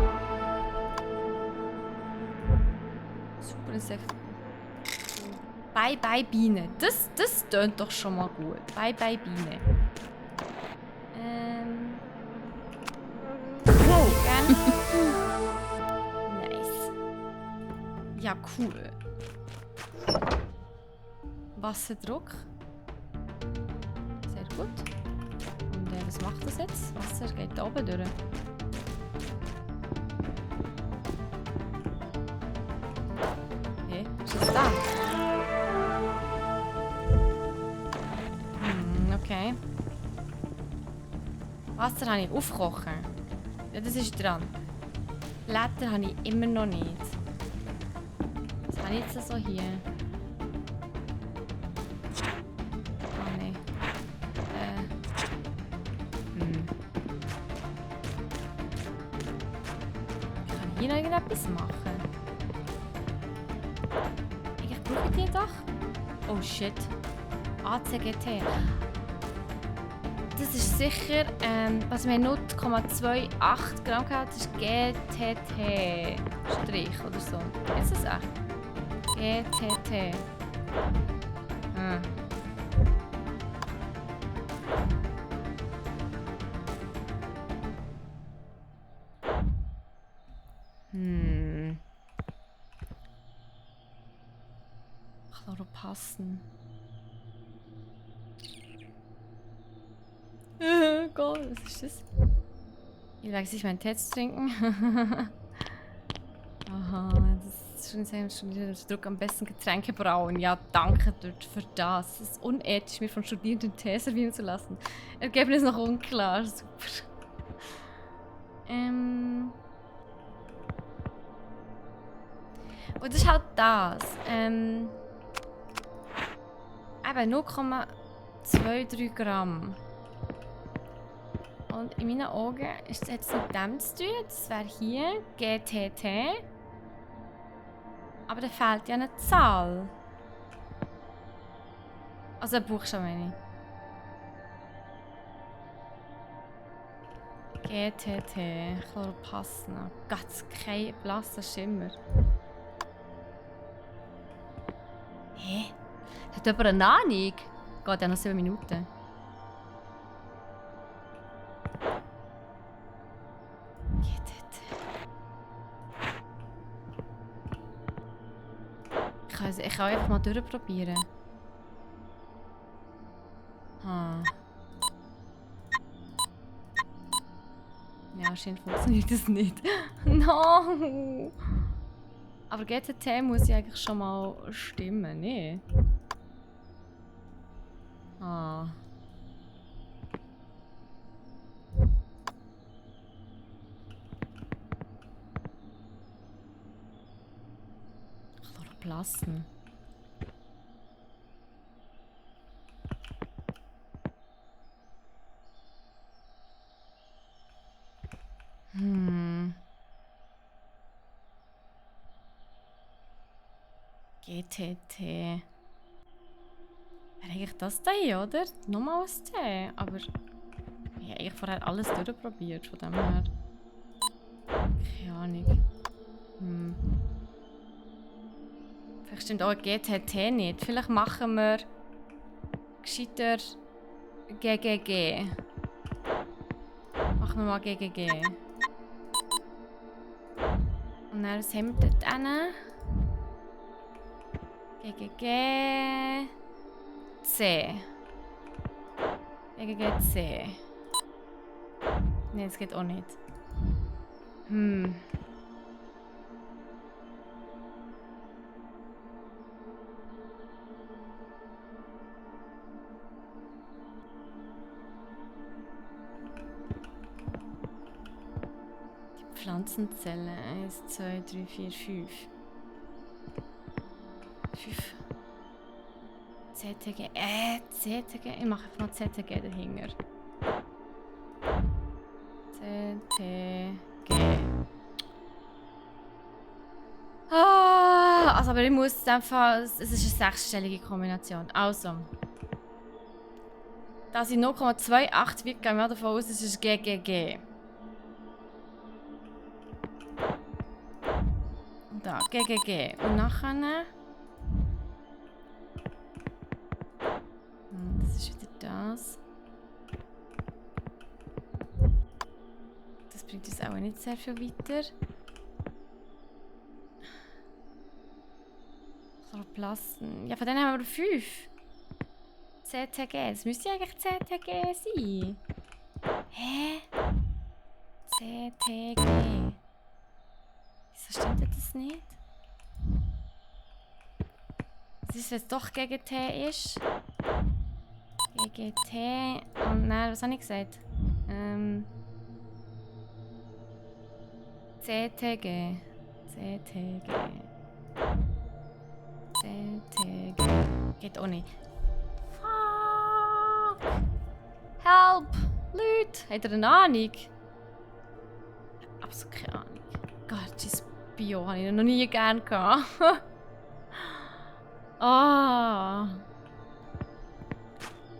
Super Insekt. Bye bye Biene. Das tönt doch schon mal gut. Bye bye Biene. Gern. Nice. Ja, cool. Wasserdruck. Sehr gut. Und was macht das jetzt? Wasser geht da oben durch. Hey, was ist das da? Okay. Wasser habe ich aufkochen. Ja, das ist dran. Blätter habe ich immer noch nicht. Was habe ich jetzt so hier? Ah, nein. Kann ich hier noch irgendetwas machen? Ich brauche die doch. Oh shit. ACGT. Das ist sicher, was wir 0,28 Gramm gehabt, das ist GTT-Strich oder so. Ist das echt? GTT. Chloropassen. Gott, was ist das? Ich werde sich meinen Tee zu trinken. Aha, das ist schon wieder der Druck, am besten Getränke brauen. Ja, danke dort für das. Es ist unethisch, mir von Studierenden Tee servieren zu lassen. Ergebnis noch unklar. Super. Und das ist halt das. Eben 0,23 Gramm. Und in meinen Augen ist es jetzt mit dem zu tun. Das wäre hier GTT. Aber da fehlt ja eine Zahl. Also ein Buchstabe meine ich. GTT. Chloropassen. Ganz kein blasser Schimmer. Hä? Hat jemand eine Ahnung? Geht ja noch 7 Minuten. Ich kann einfach mal durchprobieren. Ja, anscheinend funktioniert das nicht. No! Aber GTT muss ja eigentlich schon mal stimmen, ne? Chloroplasten. GTT. Wäre eigentlich das da hier, oder? Nochmal ein T. Aber ich habe eigentlich vorher alles durchprobiert, von dem her. Keine Ahnung. Vielleicht stimmt auch GTT nicht. Vielleicht machen wir gescheiter GGG. Machen wir mal GGG. Und dann, was haben wir dort hin? GGG C. GGG C. Ne, das geht auch nicht. Die Pflanzenzelle. 1, 2, 3, 4, 5. 5. ZTG. ZTG. Ich mache einfach mal ZTG dahinter. ZTG. Also, aber ich muss einfach. Es ist eine 6-stellige Kombination. Also. Da sie 0,28 wiegt, gehen wir davon aus, es ist GGG. Und da, GGG. Und nachher. das. Das bringt uns auch nicht sehr viel weiter. Chloroplasten. Ja, von denen haben wir 5. CTG. Das müsste ja eigentlich CTG sein. Hä? CTG. Wieso stimmt das nicht? Was ist, wenn es doch gegen T ist? Gegen T. Und nein, was habe ich gesagt? CTG. CTG. CTG. Geht auch nicht. Fuck! Help! Leute! Habt ihr eine Ahnung? Ich habe absolut keine Ahnung. Gott, dieses Bio habe ich noch nie gern gehabt. Ah!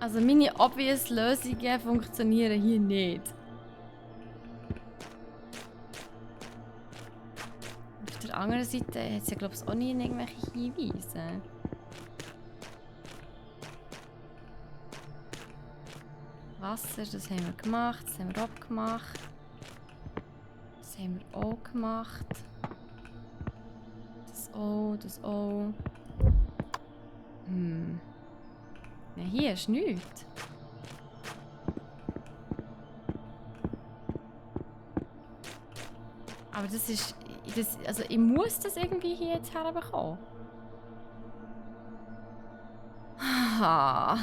Also meine obvious Lösungen funktionieren hier nicht. Auf der anderen Seite hat es ja, glaube ich, auch nie irgendwelche Hinweise. Wasser, das haben wir gemacht, das haben wir abgemacht. Das haben wir auch gemacht. Das auch, das auch. Ja, hier ist nichts. Aber das ist... also ich muss das irgendwie hier jetzt herbekommen. Ah.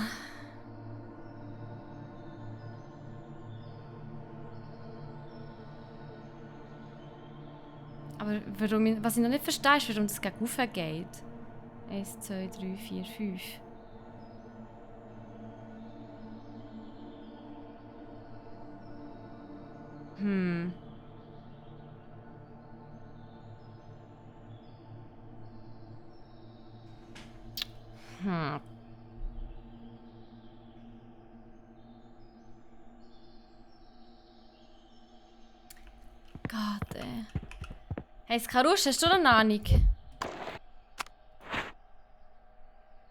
Aber warum, was ich noch nicht verstehe, ist, warum das gegen rauf geht. 1, 2, 3, 4, 5. Gott, ey. Hey, Skarusch, hast du eine Ahnung?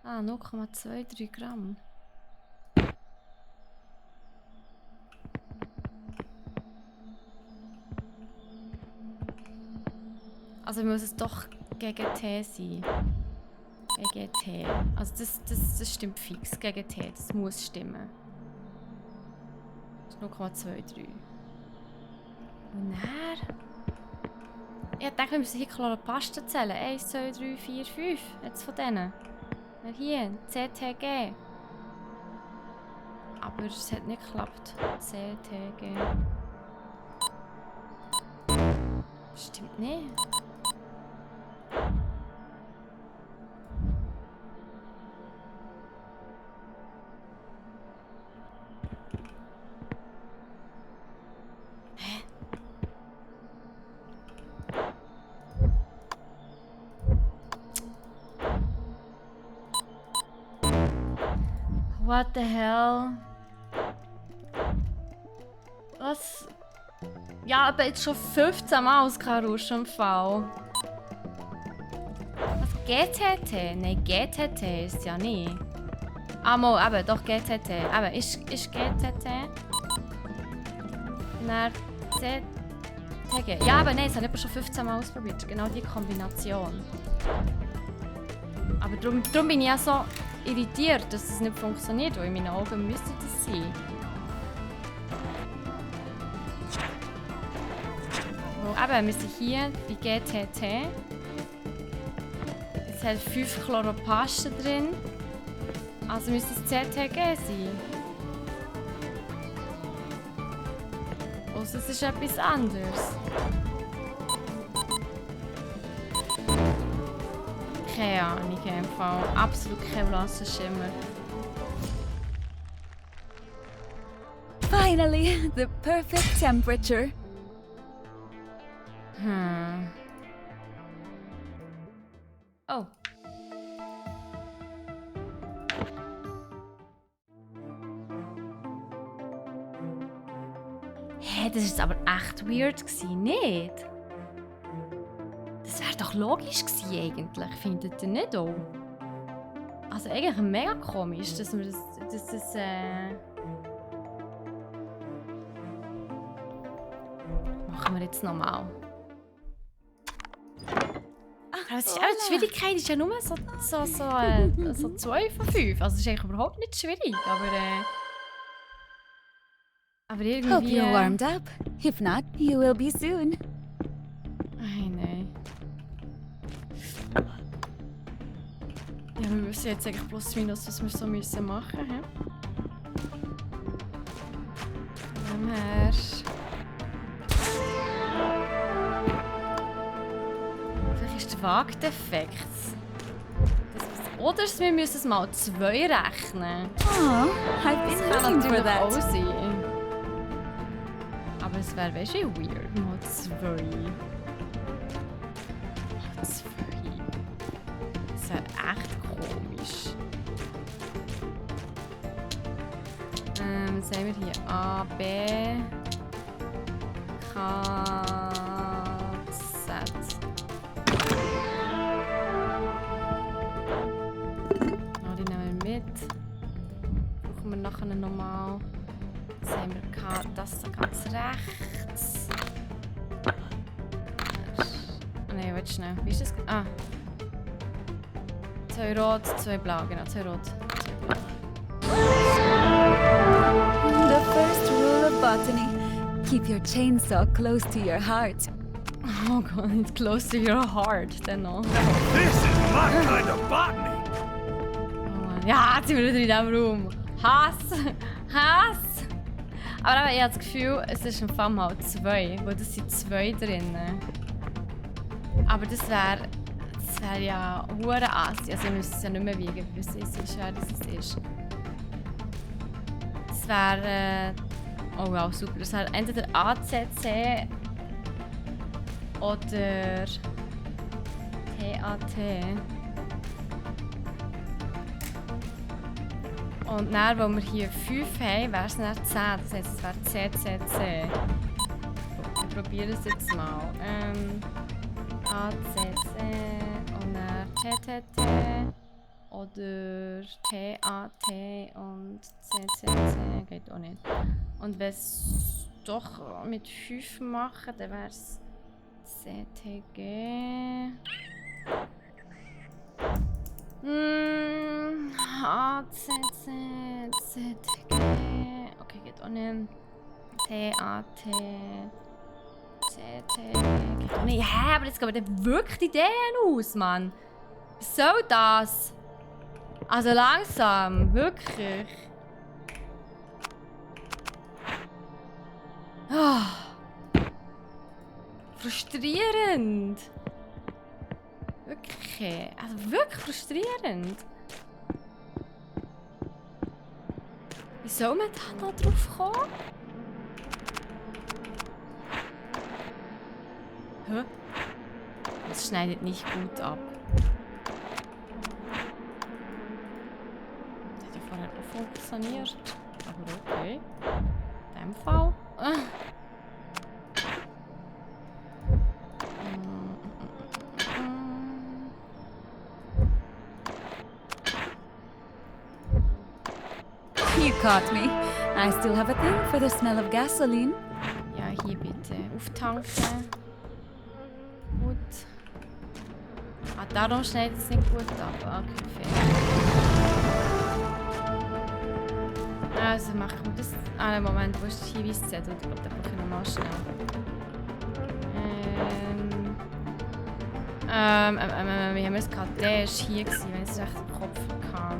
Ah, 0,23 Gramm. Also muss es doch gegen T sein. Gegen T. Also das stimmt fix. Gegen T. Das muss stimmen. Das ist 0,23. Und dann... Ich dachte, wir müssen hier Chloroplasten zählen. 1, 2, 3, 4, 5. Jetzt von denen. Hier, CTG. Aber es hat nicht geklappt. CTG. Stimmt nicht. What the hell? Was? Ja, aber jetzt schon 15 Mal aus Karusch im Fall. Was? GTT? Nein, GTT ist ja nicht. Ah, mal, aber doch GTT. Aber ist GTT? Dann CTG. Ja, aber nein, das habe ich schon 15 Mal ausprobiert. Genau die Kombination. Aber darum bin ich ja so irritiert, dass das nicht funktioniert, weil in meinen Augen müsste das sein. Aber wir sind hier bei GTT. Es hat 5 Chloroplasten drin. Also müsste es CTG sein. Außer es ist etwas anderes. Keine Ahnung, im Fall. Absolut kein blasser Schimmer. Finally, the perfect temperature. Oh. Hä, das ist aber echt weird gewesen, nicht? Das wäre doch logisch gewesen eigentlich, findet ihr nicht auch? Also eigentlich mega komisch, dass wir das wir jetzt nochmal. Aber es ist auch, die Schwierigkeit ist ja nur so 2 von 5. Also es ist eigentlich überhaupt nicht schwierig, aber irgendwie... Hope you're warmed up. If not, you will be soon. Ay, nein. Ja, wir wissen jetzt eigentlich plus minus, was wir so müssen machen müssen. Von dem her... Vielleicht ist der Waagdefekt. Oder wir müssen es mal 2 rechnen. Oh, I've Das been kann looking for natürlich auch that. sein. Aber es wäre weißt du weird. Mal 2. Mal 2. Das wäre echt komisch. Was haben wir hier? A, B, K, Z. Oh, die nehmen wir mit. Brauchen wir nachher nochmal. Jetzt haben wir gehabt, das da ganz rechts. Oh nein, warte schnell. Wie ist das? Ah. 2 rot, 2 blau. Genau, 2 rot, 2 blau. The first rule of botany. Keep your chainsaw close to your heart. Oh Gott, it's close to your heart. Dann noch. This is my kind of botany. Oh Mann. Ja, jetzt sind wir wieder in diesem Raum. Hass! Hass! Aber ich habe das Gefühl, es ist im Fall mal 2, weil das sind 2 drin. Aber das wäre ja hure assi. Also ich müsste es ja nicht mehr wiegen, wie es ist, wer das ist. Das wäre... oh wow, super. Das wäre entweder ACC oder TAT. Und dann, weil wir hier 5 haben, wäre es dann 10. Das heisst, es wäre CCC. Wir probieren es jetzt mal. ACC und dann TTT oder TAT und CCC. Geht auch nicht. Und wenn es doch mit 5 machen, dann wäre es CTG. ACC, CTG. Okay, geht auch nicht. TAT, CT. Geht auch nicht. Hä, aber jetzt gehen wir dann wirklich die Ideen aus, Mann. Was soll das? Also langsam, wirklich. Oh. Frustrierend. Wirklich. Also wirklich frustrierend. Wie soll man da noch drauf kommen? Hä? Das schneidet nicht gut ab. Das hat ja vorher auch funktioniert. Aber okay. In dem Fall. You caught me. I still have a thing for the smell of gasoline. Ja, hier bitte. Auftanken. Gut. Ah, darum schneidet es nicht gut ab. Okay, fair. Also machen wir das. Ah, Moment, wo ist der Hinweiszettel? Ich glaube, den brauche ich nochmal schnell. Wie haben wir es gehabt? Der war hier, wenn ich es recht im Kopf hatte.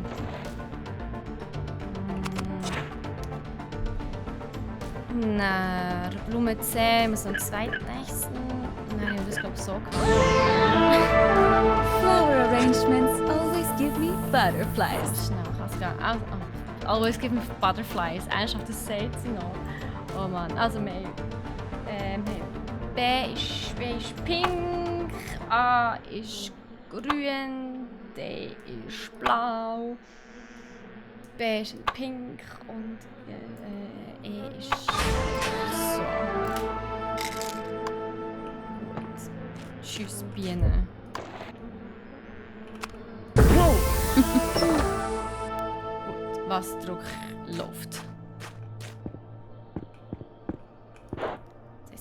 Na, Blume C, muss noch einen zweitnächsten. Nein, ich habe das glaube ich so gehabt. Flower arrangements always give me butterflies. Schnell, kann es gehen. Always give me butterflies. Ernsthaft, das sagt sie noch. Oh Mann, also wir haben B ist pink, A ist grün, D ist blau, B ist pink und E ist so. Gut. Tschüss, Biene. Gut, Wasdruck läuft.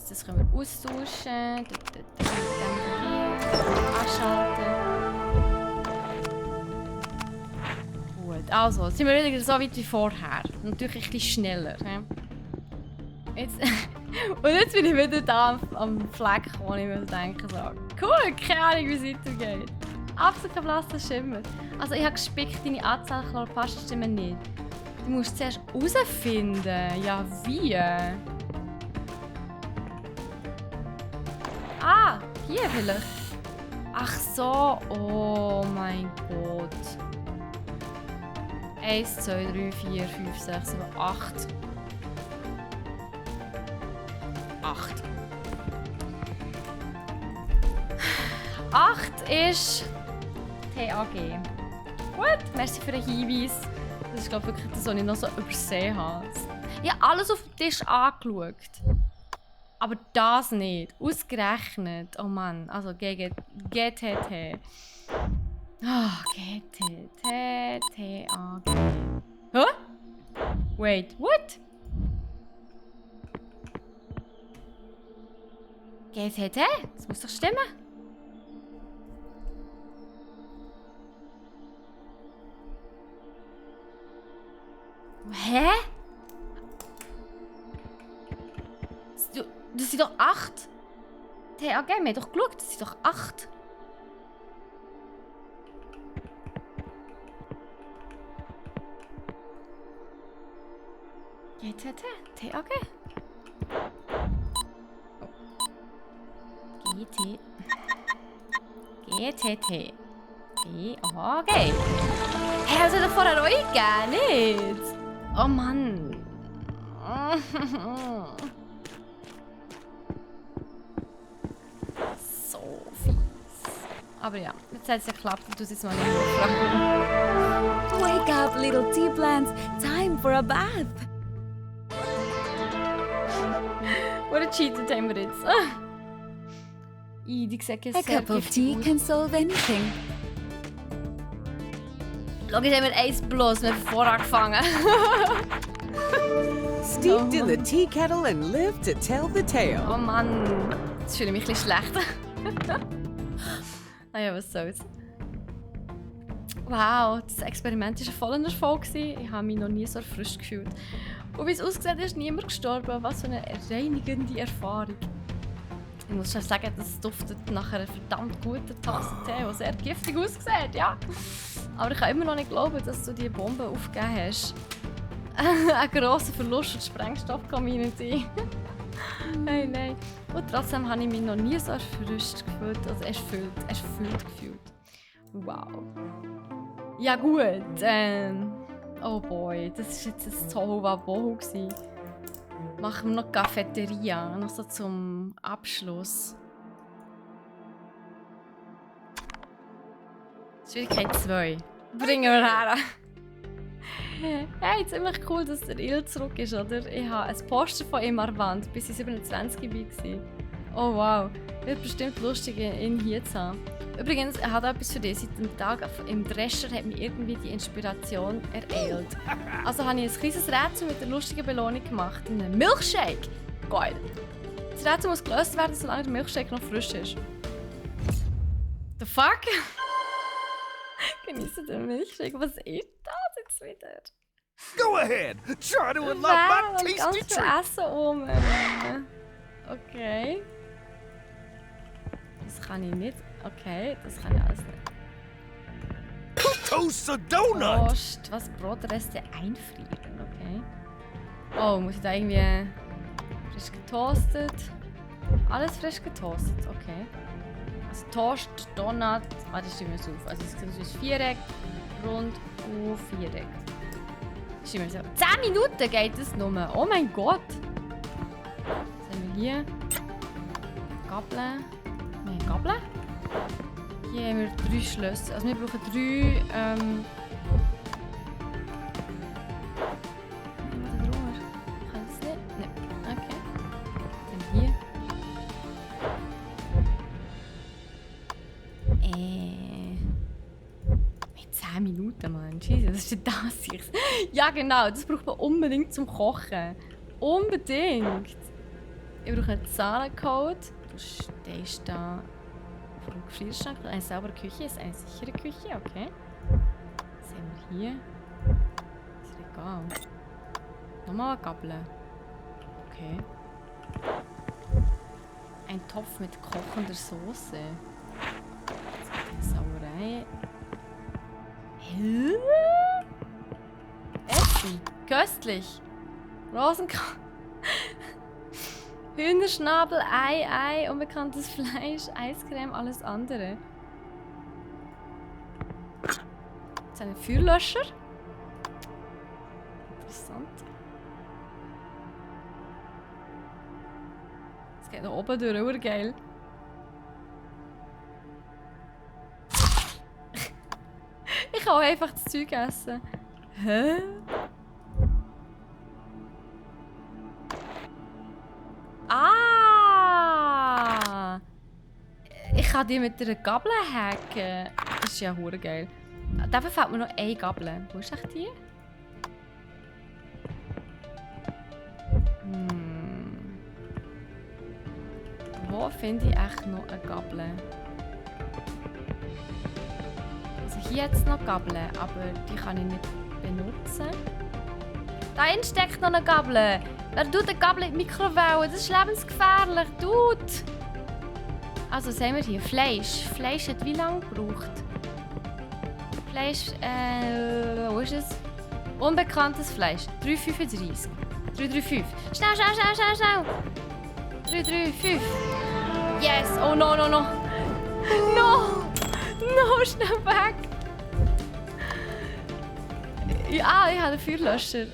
Das können wir Austauschen. Anschalten. Gut, also, sind wir wieder so weit wie vorher. Natürlich ein bisschen schneller. Jetzt, und jetzt bin ich wieder da am Fleck, wo ich mir denke, so, cool, keine Ahnung, wie es weitergeht. Absolut kein blasser Schimmer. Also ich habe gespickt, deine Anzahl Chloroplasten nicht. Du musst zuerst herausfinden. Ja, wie? Ah, hier vielleicht. Ach so, oh mein Gott. 1, 2, 3, 4, 5, 6, 7, 8. 8. 8 ist TAG. Gut, merci für den Hinweis. Das ist glaube ich wirklich das, was ich noch so übersehen habe. Ich habe alles auf den Tisch angeschaut. Aber das nicht. Ausgerechnet. Oh Mann. Also GTT. Ah, GTT, TAG. Hä? Wait, what? GTT? Das muss doch stimmen. Hä? Das sind doch 8. TAG, wir haben doch geschaut, das sind doch 8. GTT, TAG. GTT. TAG. Hä, hast du doch vorher auch eingegeben, nicht? Oh Mann. So fies. Aber ja, jetzt hat es ja geklappt und du es mal nicht mehr. Wake up, little tea plants. Time for a bath. Oder cheated haben wir jetzt. Die sehen A sehr cup of giftig tea aus. can solve anything. Schau, jetzt haben wir 1 bloß, wir haben vorher angefangen. Steeped in the tea kettle and live to tell the Oh tale. Mann, jetzt fühle ich mich ein bisschen schlecht. Naja, was soll's. Wow, das Experiment war ein voller Erfolg. Ich habe mich noch nie so frisch gefühlt. Und wie es aussieht, ist niemand gestorben. Was für eine reinigende Erfahrung. Ich muss schon sagen, das duftet nach einer verdammt guten Tasse Tee, die sehr giftig aussieht, ja. Aber ich kann immer noch nicht glauben, dass du die Bombe aufgegeben hast. Ein grosser Verlust für die Sprengstoff-Community. Hey, nein. Und trotzdem habe ich mich noch nie so erfrischt gefühlt, also erfüllt gefühlt. Wow. Ja gut, oh boy, das war jetzt ein Tohuwabohu. Machen wir noch Cafeteria, noch so zum Abschluss. Schwierigkeit 2. Bringen wir her. Hey, ziemlich cool, dass der Il zurück ist, oder? Ich habe ein Poster von ihm an der Wand, bis ich 27 war. Oh wow, wird bestimmt lustig, ihn hier zu haben. Übrigens, er hat etwas für dich. Seit dem Tag im Drescher hat mich irgendwie die Inspiration ereilt. Also habe ich ein kleines Rätsel mit der lustigen Belohnung gemacht. Einen Milkshake! Geil! Das Rätsel muss gelöst werden, solange der Milkshake noch frisch ist. The fuck? Genieße den Milkshake. Was ist das jetzt wieder? Go ahead, try to unlock my Wow, tasty ganz treat. Essen um. Okay. Das kann ich nicht. Okay, das kann ich alles nicht. Toast a donut. Prost. Was? Brotreste einfrieren, okay. Oh, muss ich da irgendwie frisch getoastet? Alles frisch getoastet, okay. Also Toast, Donut, warte, ich schreibe es auf. Also es ist Viereck, rund und Viereck. Ich schreibe es auf. 10 Minuten geht es nur. Oh mein Gott. Was haben wir hier? Gabel. Nein, Gabel. Hier haben wir 3 Schlösser. Also wir brauchen 3. Kann ich das nicht? Nein. Okay. Dann hier. Mit 10 Minuten, Mann. Jesus, was ist denn das jetzt? Ja, genau. Das braucht man unbedingt zum Kochen. Unbedingt. Ich brauche einen Zahlencode. Du stehst da vor dem Gefrierschrank. Eine saubere Küche ist eine sichere Küche, okay. Was haben wir hier? Das Regal. Nochmal eine Gabel. Okay. Ein Topf mit kochender Soße. Eine Sauerei. Hä? Essen. Köstlich. Rosenkranz. Hühnerschnabel, Ei, unbekanntes Fleisch, Eiscreme, alles andere. Jetzt ein Feuerlöscher. Interessant. Es geht nach oben durch, urgeil. Ich kann auch einfach das Zeug essen. Hä? Ah! Ich kann die mit einer Gabel hacken. Das ist ja hure geil. Dafür fehlt mir noch eine Gabel. Wo ist echt die? Wo finde ich echt noch eine Gabel? Also hier hat es noch Gabeln, aber die kann ich nicht benutzen. Da hinten steckt noch eine Gabel. Wer tut eine Gabel in die Mikrowelle? Das ist lebensgefährlich. Tut! Also, was haben wir hier? Fleisch. Fleisch hat wie lange gebraucht? Fleisch, wo ist es? Unbekanntes Fleisch. 3,35. 3,35. Schnell! 3,35. Yes! Oh no! No! No! Schnell weg! Ja, ich habe einen Feuerlöscher.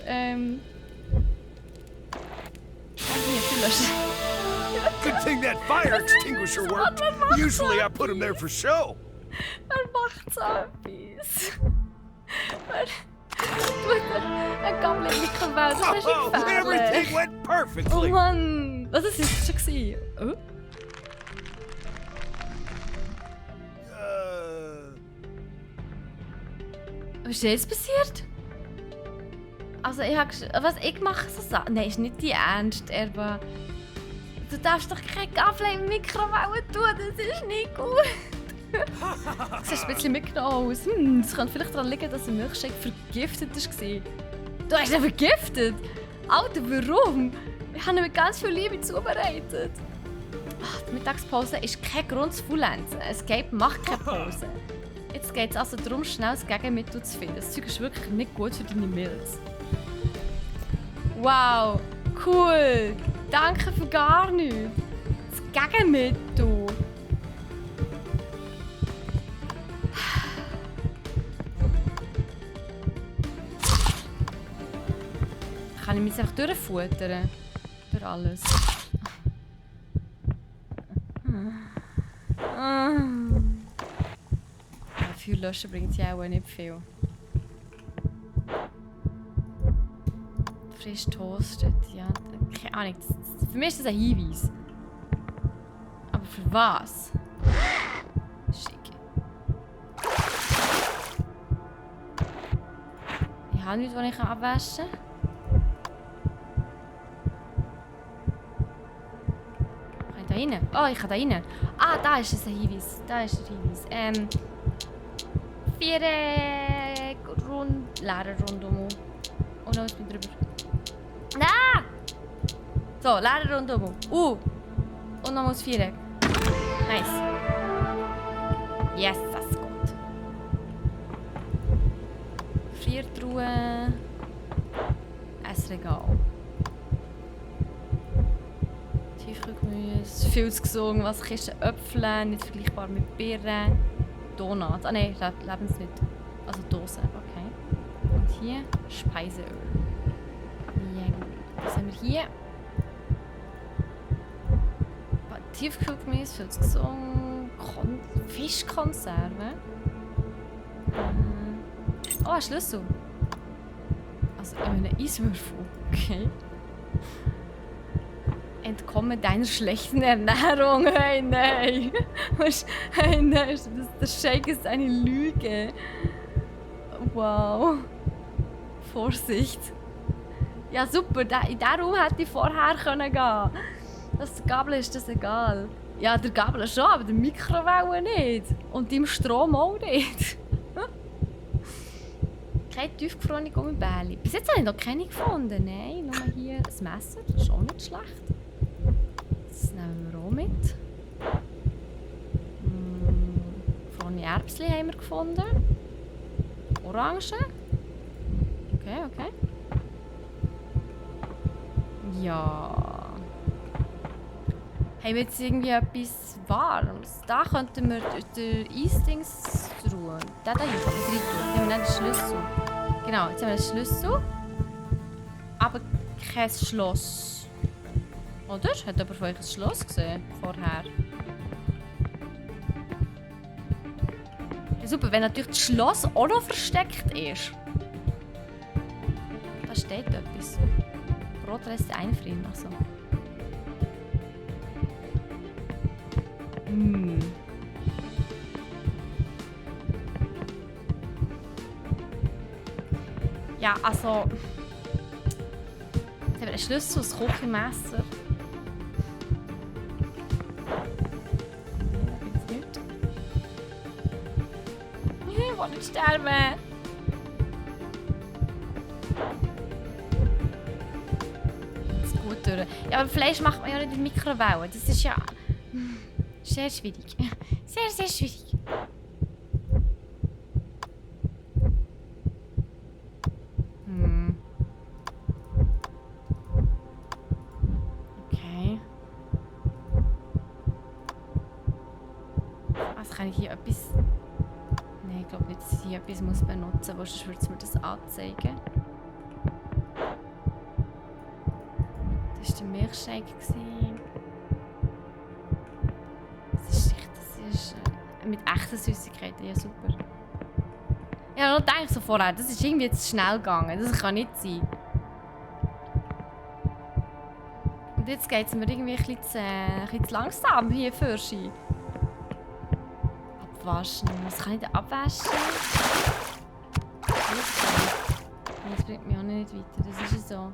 Good thing that fire extinguisher worked. Usually I put him there for show. Wer macht so etwas? Wer tut eine Gabel in die Mikrowelle? Das ist Oh, gefährlich. everything went Oh perfectly. Mann! Was war das schon gewesen? Oh? Was ist jetzt passiert? Also was ich mache so Sachen. Nein, ist nicht die Ernst, aber du darfst doch keine Gabel in die Mikrowelle tun, das ist nicht gut. Du siehst ein bisschen mitgenommen aus. Das könnte vielleicht daran liegen, dass der Milchshake vergiftet war. Du hast ihn vergiftet? Alter, warum? Ich habe ihn mit ganz viel Liebe zubereitet. Ach, die Mittagspause ist kein Grund zu faulenzen. Escape macht keine Pause. Jetzt geht es also darum, schnell das Gegenmittel zu finden. Das Zeug ist wirklich nicht gut für deine Milz. Wow, cool. Danke für gar nichts. Das Gegenmittel. Kann ich mich jetzt einfach durchfuttern? Durch alles. Feuerlöschen bringt ja auch nicht viel. Frisch toastet, ja. Keine Ahnung. Für mich ist das ein Hinweis. Aber für was? Schick. Ich habe nichts, was ich abwaschen kann. Kann ich da rein? Oh, ich kann da rein. Ah, da ist es ein Hinweis. Da ist der Hinweis. Viereck leeren rundum. Oh no, ich bin drüber. Ah! So, leeren rundum. Und nochmal das Viereck. Nice. Yes, das ist gut. Gefriertruhe. Ein Regal. Tiefkühlgemüse. Viel zu gesungen. Was Kisten Äpfel, nicht vergleichbar mit Birnen. Donuts. Ah nein, Lebensmittel. Also Dose, okay. Und hier Speiseöl. Ja, gut. Was haben wir hier? Tiefkühlgemüse, viel zu gesungen. Fischkonserve. Oh, ein Schlüssel. Also in einem Eiswürfel. Okay. Entkomme deiner schlechten Ernährung. Hey, nein. Hey, nein. Das Shake ist eine Lüge. Wow. Vorsicht. Ja, super. In diesen Raum hätte ich vorher gehen können. Dass der Gabel ist das egal. Ja, der Gabel schon, aber der Mikrowelle nicht. Und deinem Strom auch nicht. Keine tiefgefrorene Gummibärli. Bis jetzt habe ich noch keine gefunden. Nein, nur hier ein Messer. Das ist auch nicht schlecht. Das nehmen wir auch mit. Gefrorene Erbsen haben wir gefunden. Orangen. Okay, okay. Ja. Haben wir jetzt irgendwie etwas Warmes? Da könnten wir den Eisdings ruhen. Den da hinten, den rein tun. Dann haben wir dann den Schlüssel. Genau, jetzt haben wir den Schlüssel. Aber kein Schloss. Oder? Hat jemand von euch ein Schloss gesehen? Vorher. Ja, super, wenn natürlich das Schloss auch noch versteckt ist. Da steht etwas. Brotreste einfrieren, also. Ja, also. Jetzt haben wir einen Schlüssel, ein Küchenmesser. Ich will nicht sterben. Das ist gut durch. Ja, aber Fleisch macht man ja nicht in der Mikrowelle. Das ist ja sehr schwierig. Sehr, sehr schwierig. Okay. Also kann ich hier etwas... Nein, ich glaube nicht, dass ich hier etwas muss benutzen muss, sonst würde es mir das anzeigen. Das war der Milchshake. Das ist mit echten Süßigkeiten, ja super. Ja, nur denke ich so vorher, das ist irgendwie zu schnell gegangen, das kann nicht sein. Und jetzt geht es mir irgendwie ein bisschen zu langsam hier für sie. Abwaschen, was kann ich denn abwaschen? Das bringt mich auch nicht weiter, das ist ja so.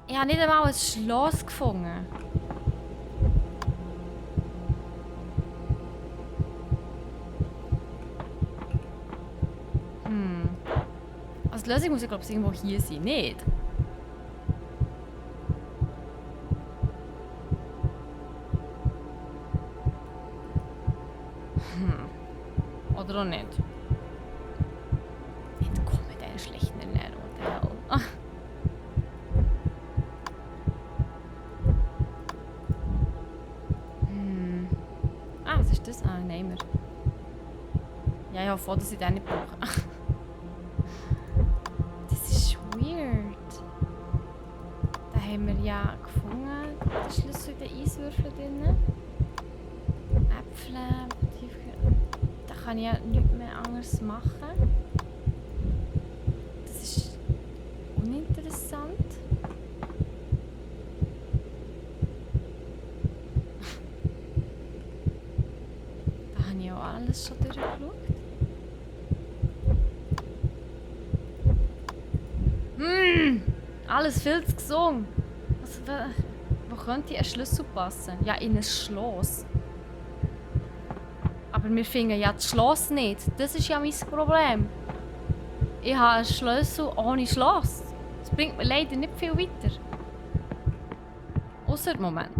Ich habe nicht einmal ein Schloss gefunden. Also die Lösung muss ja, glaube ich, irgendwo hier sein, nicht? Oder auch nicht? Entkomme deiner schlechten Ernährung, what the hell? Was ist das? Ah, nehmen wir. Ja, ich hoffe, dass ich den nicht brauche. Das ist weird. Da haben wir ja gefunden, den Schlüssel in den Eiswürfeln drin. Äpfel, da kann ich ja nichts mehr anderes machen. Das ist uninteressant. Da habe ich auch alles schon durchgeschaut. Alles viel zu gesungen. Wo könnte ein Schlüssel passen? Ja, in ein Schloss. Aber wir finden ja das Schloss nicht. Das ist ja mein Problem. Ich habe einen Schlüssel ohne Schloss. Das bringt mir leider nicht viel weiter. Ausser, Moment.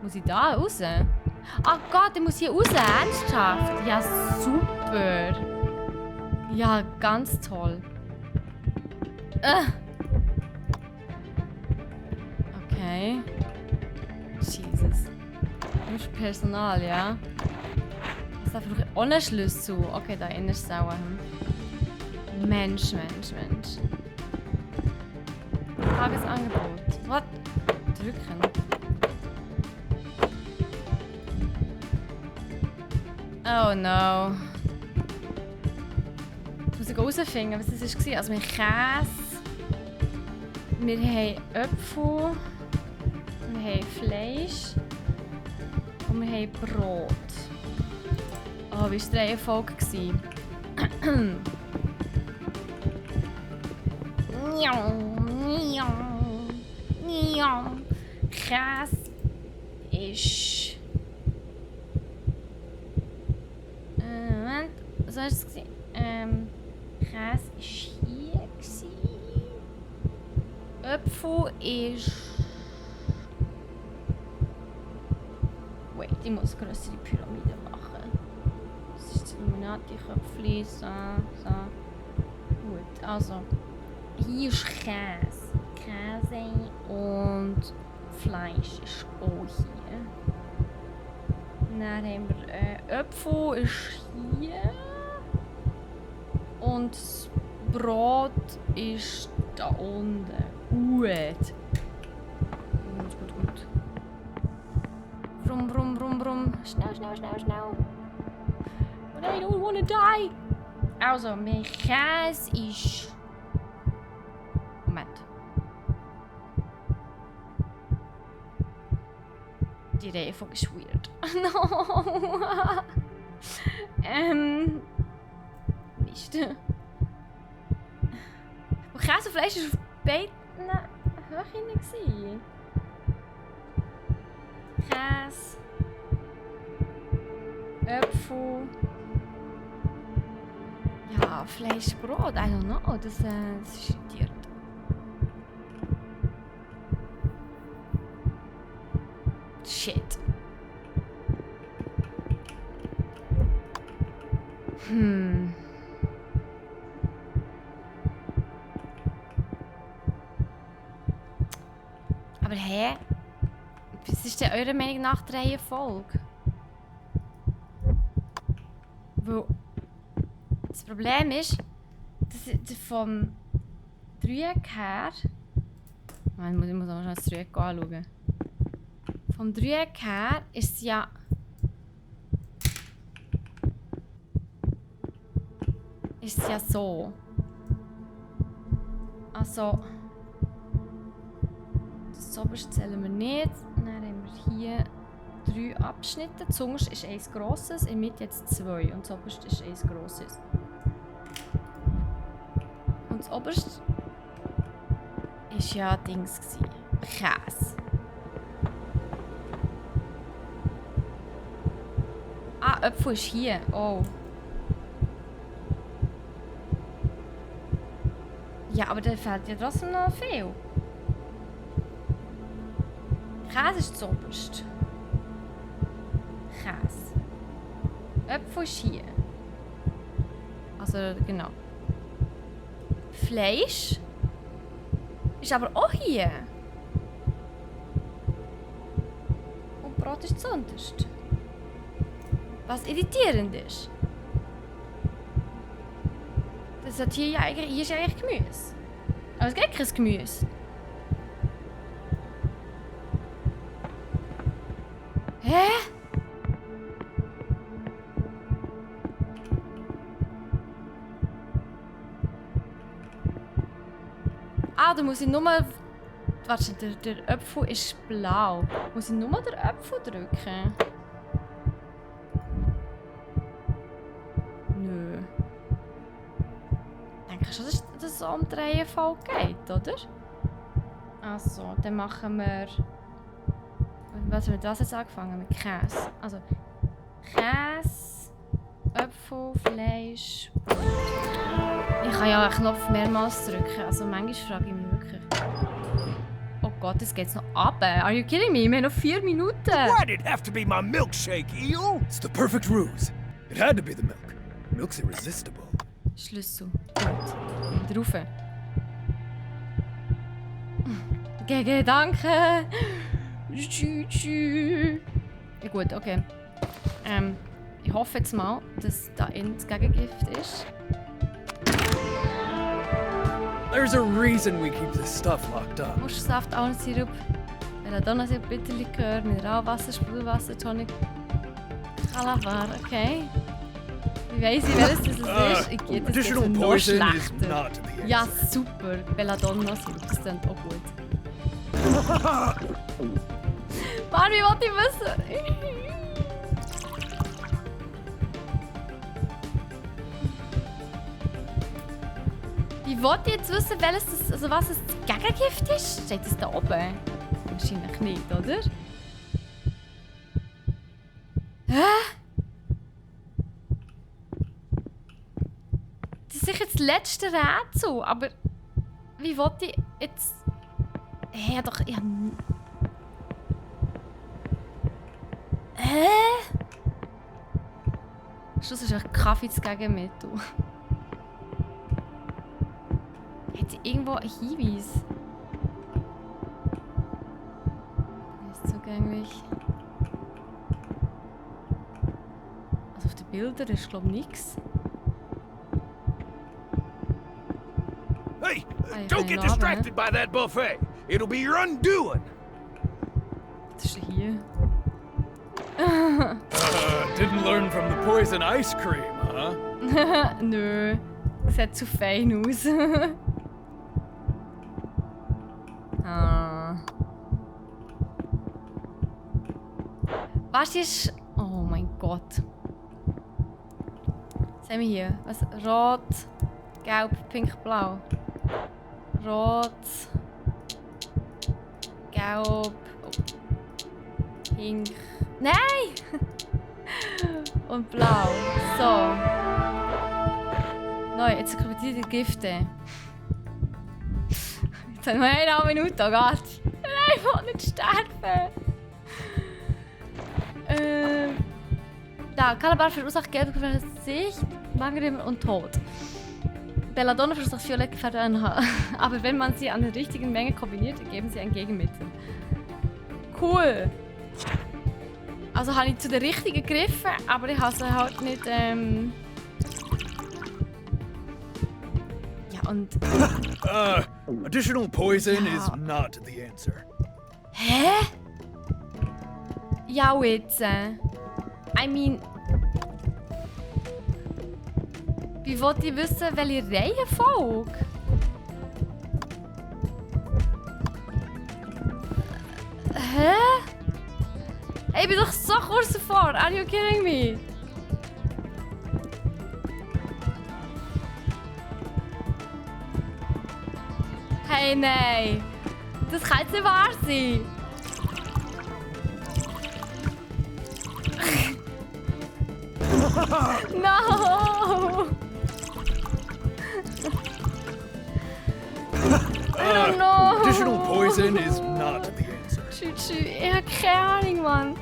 Muss ich da raus? Ah Gott, ich muss hier raus. Ernsthaft? Ja, super. Ja, ganz toll. Okay. Jesus. Nur für Personal, ja? Da brauche ich ohne Schlüssel. Okay, da innen ist es auch. Mensch. Tagesangebot. Was? Drücken. Oh no. Jetzt muss ich herausfinden, was das war. Also wir haben Käse. Wir haben Äpfel. Wir haben Fleisch. Und wir haben Brot. Oh, wie war die Reihenfolge? Ja. Käse ist... Moment, was war das? Käse war hier. Apfel ist... Wait, ich muss eine grössere Pyramide machen. Das ist das Illuminati-Köpfchen. So. Gut, also. Hier ist Käse. Käse und Fleisch ist auch hier. Dann haben wir Äpfel ist hier. Und das Brot ist da unten. Gut. Gut. Brum. Schnell. But I don't wanna die. Also, mein Käse ist... Moment. Die Reihenfolge ist weird. No. Mist. Und Käse und Fleisch war auf beiden Höhen. Käse. Äpfel. Ja, Fleisch, Brot, I don't know. Das ist irritiert. Shit. Aber hä? Was ist denn eurer Meinung nach die Reihenfolge? Weil das Problem ist, dass vom Dreieck her... Ich muss auch mal das Dreieck anschauen. Vom Dreieck her ist es ja... Ist es ja so. Also... Das oberste zählen wir nicht. Dann haben wir hier 3 Abschnitte. Zuerst ist eins grosses, in der Mitte jetzt 2. Und das oberste ist eins grosses. Und das oberste ist ja Dings gewesen. Käse. Ah, Äpfel ist hier. Oh. Ja, aber da fehlt ja trotzdem noch viel. Käse ist das oberste. Käse. Äpfel ist hier. Also, genau. Fleisch ist aber auch hier. Und Brot ist das unterste. Was irritierend ist. Das hat hier ist eigentlich Gemüse. Aber es gibt kein Gemüse. Hä? Ah, da muss ich nur... Warte, der Apfel ist blau. Muss ich nur den Apfel drücken? Nö. Ich denke schon, dass das so um die Reihenfolge geht, oder? Also, dann machen wir... Was haben wir das jetzt angefangen? Mit Käse. Also, Käse, Äpfel, Fleisch. Ich kann ja einen Knopf mehrmals drücken. Also, manchmal frage ich mich wirklich. Oh Gott, jetzt geht's noch runter. Are you kidding me? Wir haben noch 4 Minuten. Why'd it have to be my milkshake, Eel? It's the perfect ruse. It had to be the milk. Milk's irresistible. Schlüssel. Gut. Wieder rauf. GG, danke. Ja, gut, okay. Ich hoffe jetzt mal, dass da das Gegengift ist. There's a reason we keep this stuff locked up. Muschelsaft, Ahornsirup, Belladonna-Sirup, Bitterlikör, Mineralwasser, Sprudelwasser, Tonic, Kalavar, okay. Wie weiss ich, welches das ist? Ich gehe das jetzt noch schlechter. Ja, super. Belladonna-Sirup, das klingt auch gut. Mann, wie wollte ich wissen? Wie wollte ich jetzt wissen, welches das, also was es Gegengift ist? Steht das da oben? Wahrscheinlich nicht, oder? Hä? Das ist sicher das letzte Rätsel, aber wie wollte ich jetzt... Hä, doch... Ich hab... Hä? Schluss ist ein Kaffee das Gegenmittel. Hat sie irgendwo einen Hinweis? Ist zugänglich. Also auf den Bildern ist glaube ich nichts. Hey, I don't get love distracted by that buffet. It'll be your undoing. Was ist denn hier? Didn't learn from the poison ice cream, huh? Nö. Sieht zu fein aus. Ah. Was ist... Oh mein Gott. Was haben wir hier? Was? Rot, Gelb, Pink, Blau. Rot, Gelb, oh. Pink. Nein! Und Blau. So. Neu, jetzt kommen die Gifte. Jetzt haben wir eine Minute, oh Gott. Nein, ich will nicht sterben. Da, Calabar verursacht gelbe Gesicht, Magenrümmel und Tod. Belladonna verursacht violett gefärbte Haar. Aber wenn man sie an der richtigen Menge kombiniert, ergeben sie ein Gegenmittel. Cool. Also habe ich zu der richtigen gegriffen, aber ich habe sie halt nicht, Ja, und... Additional poison Ja. is not the answer. Hä? Ja, jetzt. I mean... Wie wollt ihr wissen, welche Reihenfolge? Hä? Hey, ich bin doch so kurz davor. Are you kidding me? Hey, nein. Das kann jetzt nicht wahr sein. No! I don't know. Additional poison is not the answer. Tschüss, ich hab keine Ahnung, Mann.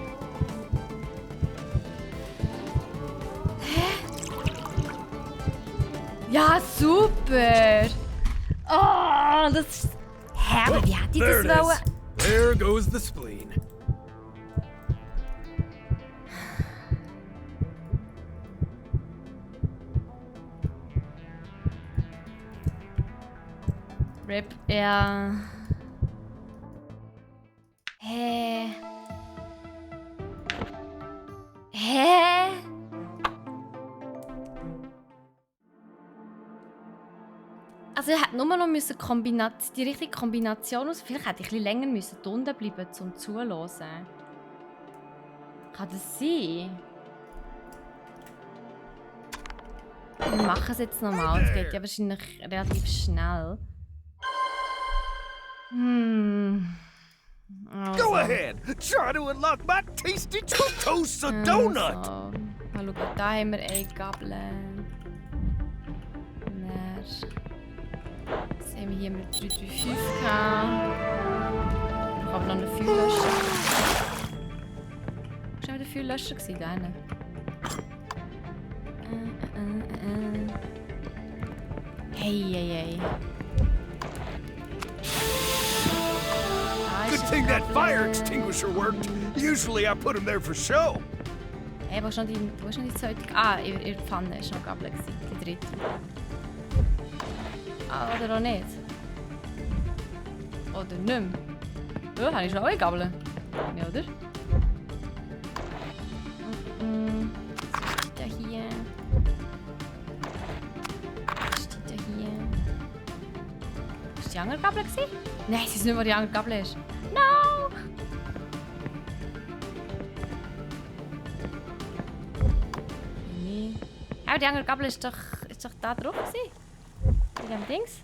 Hä? Ja, super! Oh, das... Hä, aber wie hätte ich There das it wollen? is. There goes the spleen. RIP, ja... Hä? Hä? Also ich hätte nur noch die richtige Kombination aus. Vielleicht hätte ich ein bisschen länger müssen unten bleiben zum Zuhören. Kann das sein? Wir machen es jetzt nochmal. Es geht ja wahrscheinlich relativ schnell. Also. Go ahead. Try to unlock my tasty Totosa donut. So. Mal schauen, da haben wir eine Gabel. Dann sehen wir hier mit 335 gehabt. Ich habe noch einen Fühllöscher. Das war der Fühllöscher da hinten. Hey. Good thing that fire extinguisher worked. Usually I put them there for show. Hey, wo ist noch die zweite? Ah, in der Pfanne war noch Gabel, die dritte. Ah, oder auch nicht? Oder nicht mehr? Ja, habe ich schon auch eine Gabel. Ja, oder? Was steht da hier? Was steht da hier? Ist das die andere Gabel gewesen? Nein, es ist nicht, wo die andere Gabel ist. No! Nee. Aber die andere Gabel ist doch da drauf gewesen. In dem Dings.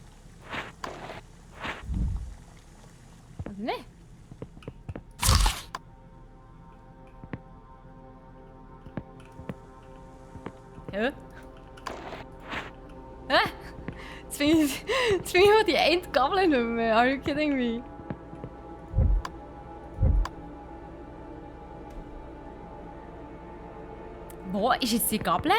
Hä? Hä? Jetzt finde ich mal die eine Gabel nicht mehr. Are you kidding me? Wo ist jetzt die Gabel?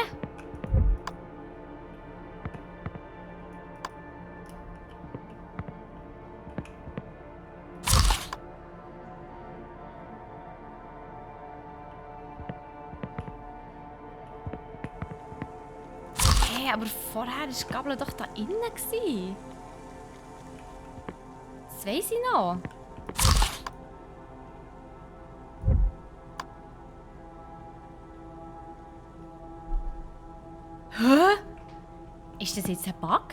Hey, aber vorher war die Gabel doch da innen. Das weiss ich noch. Hä? Ist das jetzt ein Bug?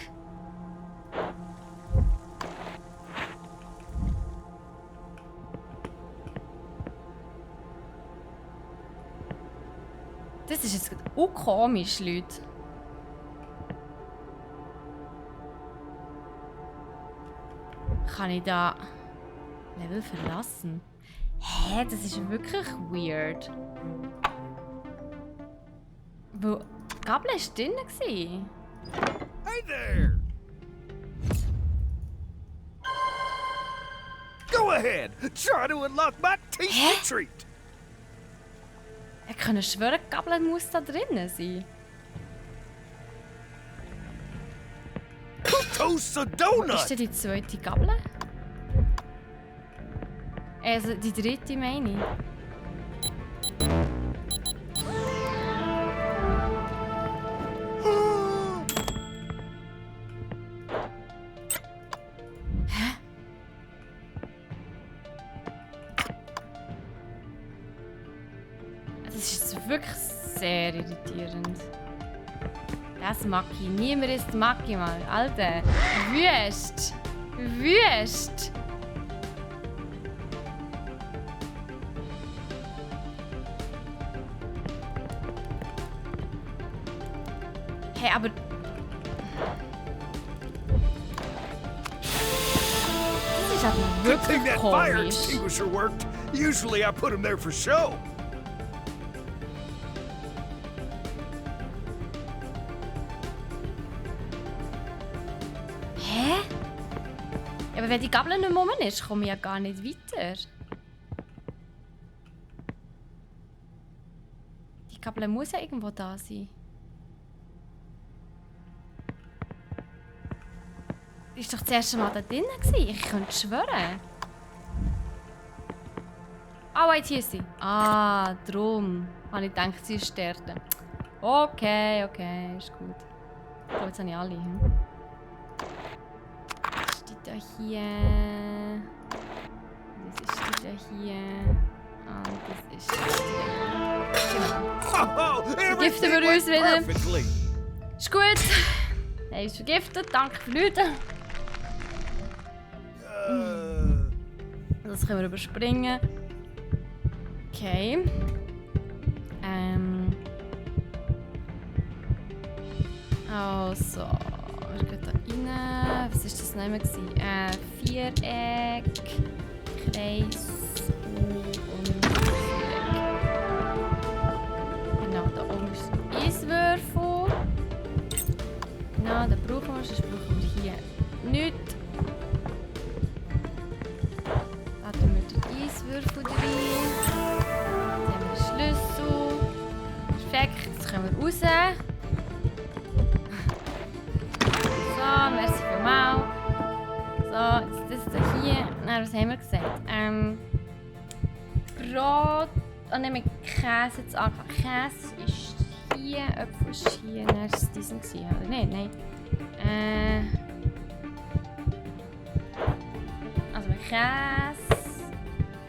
Das ist jetzt auch komisch, Leute. Kann ich da Level verlassen? Hä, das ist wirklich weird. Wo die Gabel war drin. Hey there! Go ahead! Try to unlock my tasty treat! Ich kann schwören, die Gabel muss da drin sein. Who toasts a Wo ist donut? denn die zweite Gabel? Also die dritte meine ich. Das ist jetzt wirklich sehr irritierend. Das mag ich. Niemand ist mag ich mal. Alter. Wüst. Wüst. Hey, aber... Das ist aber Good thing wirklich that fire komisch. extinguisher worked. Usually I put him there for show. Hä? Ja, aber wenn die Gabel nicht mehr rum ist, komme ich ja gar nicht weiter. Die Gabel muss ja irgendwo da sein. Die war doch das erste Mal da drin. Ich könnte schwören. Ah, wait, hier ist sie. Ah, drum. Habe ich gedacht, sie ist dort. Okay, okay, ist gut. Ich glaube, jetzt habe ich alle. Was ist die da hier? Das ist die da hier. Und das ist die da hier. Genau. Oh, Vergiften wir everything uns went wieder. perfectly. Ist gut. Er ist vergiftet. Danke für nichts. Das können wir überspringen. Okay. Also, wir gehen da rein. Was war das noch immer? Viereck, Kreis und Viereck. Genau, da oben ist ein Eiswürfel. Genau, den brauchen wir, sonst brauchen wir hier nichts. Da tun wir den Eiswürfel rein. Dann haben wir den Schlüssel. Perfekt, jetzt können wir raus. So, merci vielmals. So, jetzt das da hier. Nein, was haben wir gesagt? Brot. Oh nein, mit Käse jetzt angefangen. Käse ist hier, Äpfel ist hier. Nein, das war diesen oder? Nein, nein. Also mit Käse,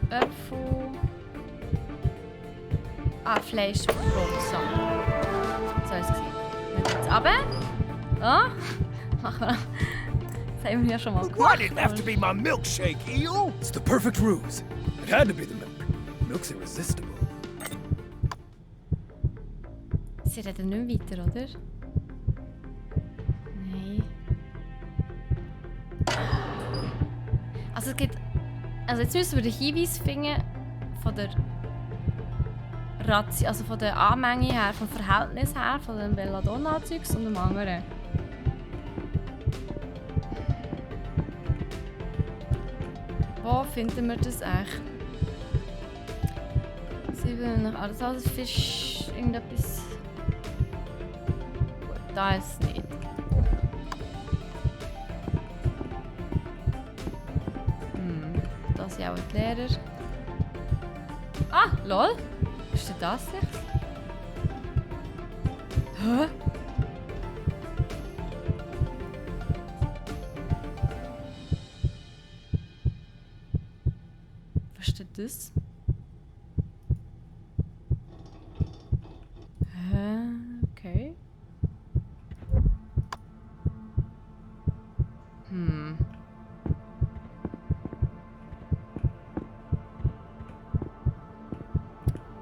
Äpfel. Ah, Fleisch, Brot, so. So ist es gewesen. Wir gehen jetzt runter. So. Machen wir. Das haben wir ja schon mal Why gemacht. did it have to be my milkshake, Eel? It's the perfect ruse. It had to be the milk. Milk's irresistible. Sie reden nicht mehr weiter, oder? Nein. Also es gibt... Also jetzt müssen wir den Hinweis finden von der also von der Anmenge her, vom Verhältnis her, von dem Belladonna-Zeugs und dem anderen. Wo finden wir das eigentlich? Alles als Fisch, irgendetwas. Gut, da ist es nicht. Das sind auch die Lehrer. Ah, lol. Ist denn das jetzt? Hä? Was ist denn das? Okay.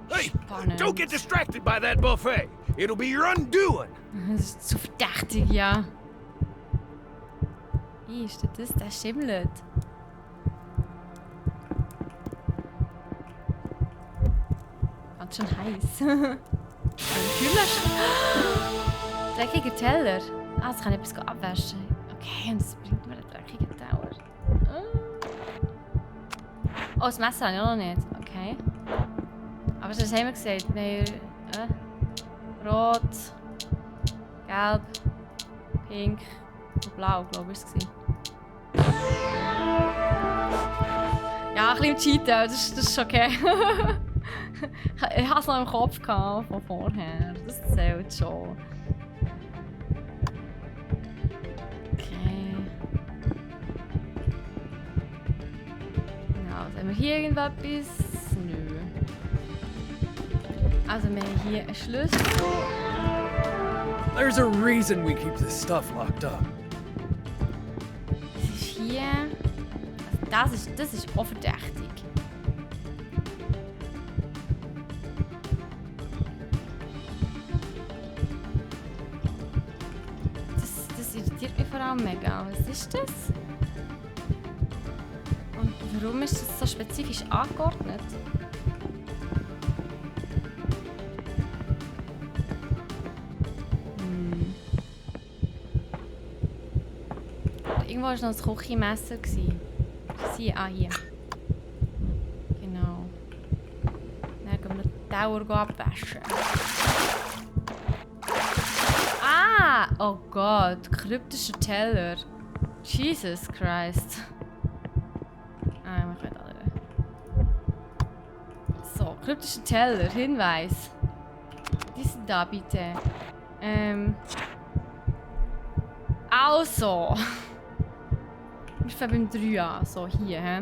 Hey, Spannend. don't get distracted by that buffet. It'll be your undoing. Das ist zu verdächtig, ja. Wie ist denn das? Der schimmelt. Ganz schön heiß. Dreckiger Teller. Ah, jetzt kann ich etwas abwaschen. Okay, und das bringt mir einen dreckigen Teller. Oh, das Messer habe ich auch noch nicht. Okay. Aber das haben wir gesagt. Wir haben rot, gelb, pink und blau, glaube ich, war es. Ja, ein bisschen cheaten, das ist okay. Ich hatte es noch im Kopf von vorher. Das zählt schon. Okay. Genau, haben wir hier irgendetwas? Nö. Also wir haben hier einen Schlüssel. There's a reason we keep this stuff locked up. Das ist hier. Also das ist auch verdächtig. Das irritiert mich vor allem mega. Was ist das? Und warum ist das so spezifisch angeordnet? Irgendwo war noch das Küchenmesser. Ah, hier. Genau. Dann gehen wir den Tower abwaschen. Ah! Oh Gott, kryptischer Teller. Jesus Christ. Ah, wir können alle. So, kryptischer Teller, Hinweis. Diese da bitte. Also. Wir fangen beim 3 an. So, hier, hä?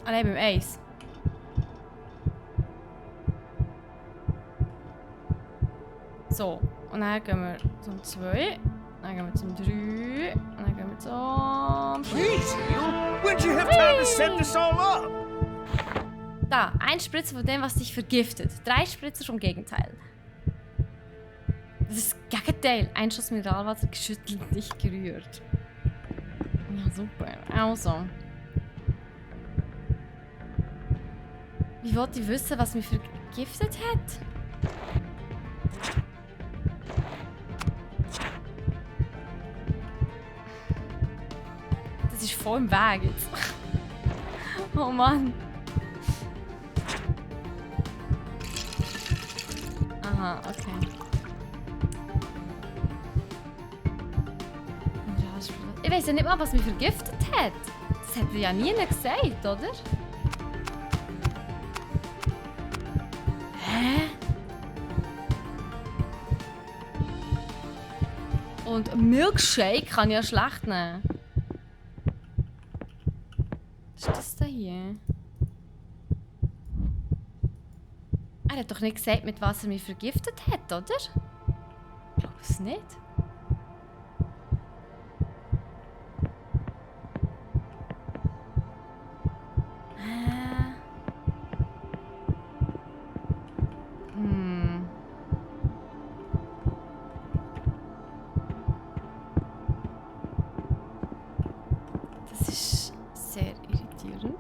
Ah, nein, beim 1. So, und dann gehen wir zum 2. Dann gehen wir zum 3. Und dann gehen wir zum... Jeez, Eel. When'd you have time to set this all up? Da, ein Spritzer von dem, was dich vergiftet. 3 Spritzer vom Gegenteil. Das ist das Gegenteil. Ein Schuss Mineralwasser geschüttelt, nicht gerührt. Ja, super. Also. Wie wollt ihr wissen, was mich vergiftet hat? Das ist voll im Weg jetzt. Oh Mann. Aha, okay. Ich weiß ja nicht mal, was mich vergiftet hat. Das hat er ja nie gesagt, oder? Hä? Und Milkshake kann ich ja schlecht nehmen. Was ist das da hier? Er hat doch nicht gesagt, mit was er mich vergiftet hat, oder? Ich glaube es nicht. Das ist sehr irritierend.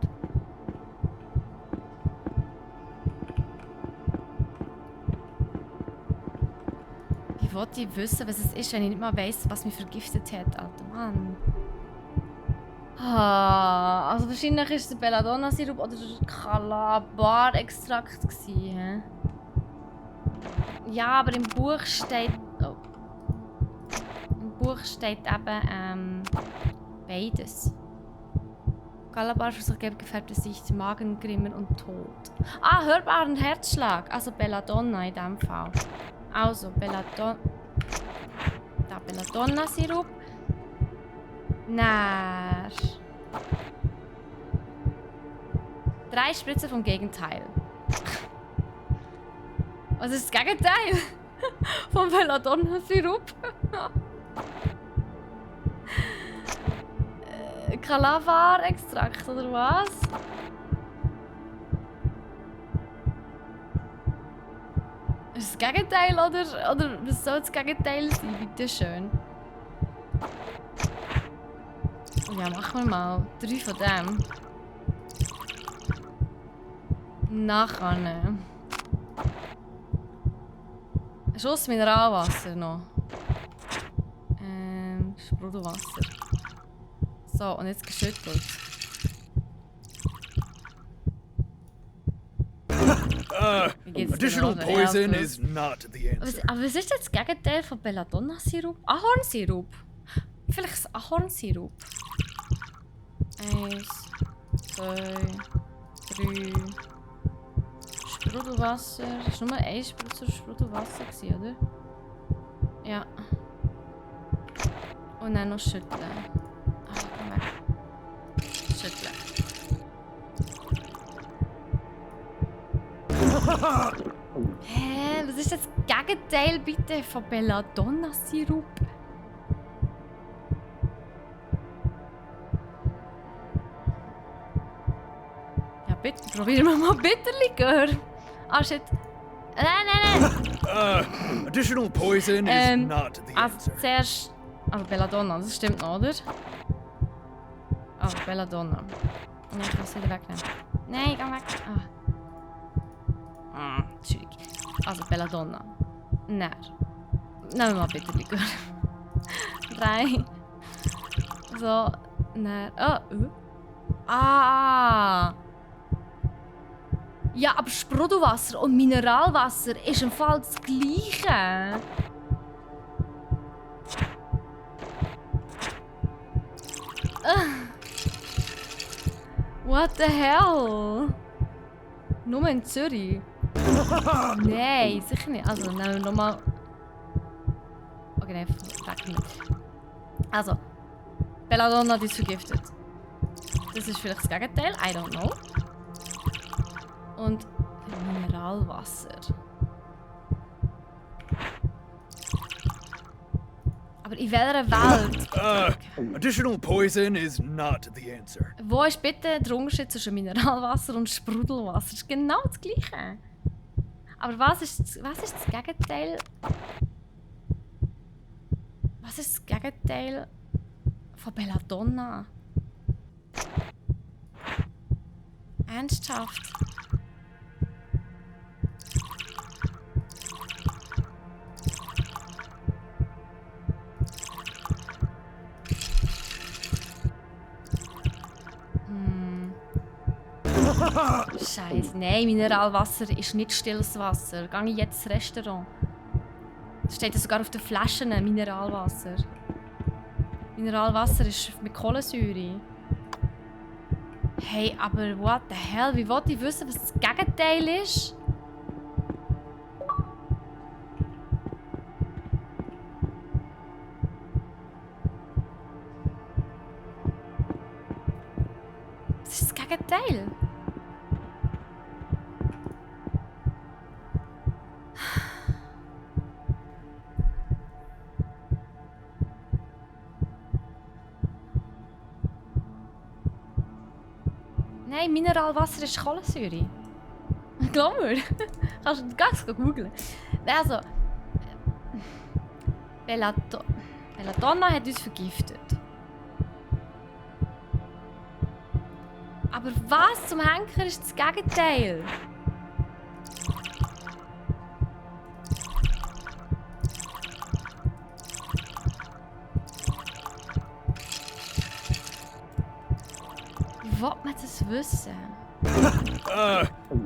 wollte ich wissen, was es ist, wenn ich nicht mal weiss, was mich vergiftet hat, alter Mann. Ah, also wahrscheinlich war es der Belladonna-Sirup oder der Calabar-Extrakt gewesen, hä? Ja, aber im Buch steht... Oh. Im Buch steht eben, beides. Calabar für sich gefärbte Sicht, Magengrimmer und Tod. Ah, hörbaren Herzschlag. Also Belladonna in dem Fall. Also, Belladonna-Sirup. Nähr. 3 Spritzer vom Gegenteil. Was ist das Gegenteil? Vom Belladonna-Sirup? Calabar-Extrakt oder was? Ist das Gegenteil oder was soll das Gegenteil sein? Bitte schön. Ja, machen wir mal 3 von dem. Nachher. Ein Schuss Mineralwasser noch. Sprudelwasser. So, und jetzt geschüttelt. Additional poison is not the answer. Aber was ist jetzt das Gegenteil von Belladonna-Sirup? Ahornsirup? Vielleicht das Ahornsirup. 1, 2, 3. Sprudelwasser. Das war nur 1 Spritzer Sprudelwasser, oder? Ja. Und dann noch schütteln. Ah, komm weg. Schütteln. Hä? Was ist das Gegenteil bitte von Belladonna-Sirup? Ja, bitte, probieren wir mal Bitterlikör. Ah, shit. Nein. Additional poison is not the Also answer. zuerst... Also Belladonna, das stimmt noch, oder? Also Belladonna. Nein, ich muss es wieder wegnehmen. Nein, geh weg. Entschuldigung. Also Belladonna. Nähr. Nehmen wir mal bitte Likör. 3. So. Nähr. Ja, aber Sprudelwasser und Mineralwasser ist im Fall das Gleiche. What the hell? Nur in Zürich? Nein, sicher nicht. Also, nehmen wir nochmal... Okay, nein, weg nicht. Also, Belladonna ist vergiftet. Das ist vielleicht das Gegenteil, I don't know. Und Mineralwasser. Aber in welcher Welt? Additional poison is not the answer. Wo ist bitte der Unterschied zwischen Mineralwasser und Sprudelwasser? Das ist genau das Gleiche. Aber was ist das Gegenteil? Was ist das Gegenteil von Belladonna? Ernsthaft? Scheiße, nein, Mineralwasser ist nicht stilles Wasser. Gehe ich jetzt ins Restaurant? Das steht ja sogar auf den Flaschen, Mineralwasser. Mineralwasser ist mit Kohlensäure. Hey, aber what the hell? Wie wollte ich wissen, was das Gegenteil ist? Was ist das Gegenteil? Nein, Mineralwasser ist Kohlensäure. Glaub mir. Kannst du ganz googeln. Also, Belladonna hat uns vergiftet. Aber was zum Henker ist das Gegenteil? das wissen?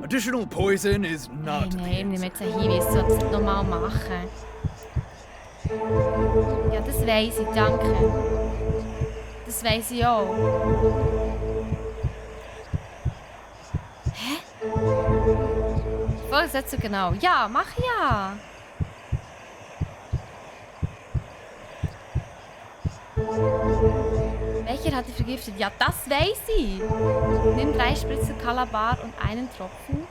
Additional poison is not Nein, the ich nehme answer. jetzt einen Hinweis, soll das nochmal machen. Ja, das weiss ich, danke. Das weiss ich auch. Hä? Was jetzt so genau? Ja, mach ja! Welcher hat dich vergiftet? Ja, das weiß ich! Nimm 3 Spritzer Kalabar und einen Tropfen.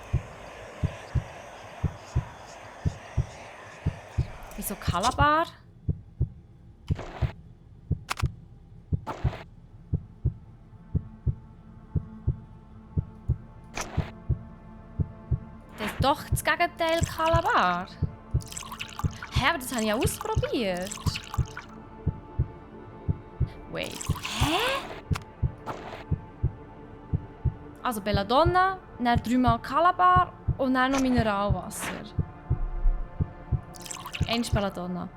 Wieso Kalabar? Das ist doch das Gegenteil Kalabar. Hä, aber das habe ich ja ausprobiert. Wait. Hä? Also Belladonna, dann 3-mal Kalabar und dann noch Mineralwasser. Ein Belladonna.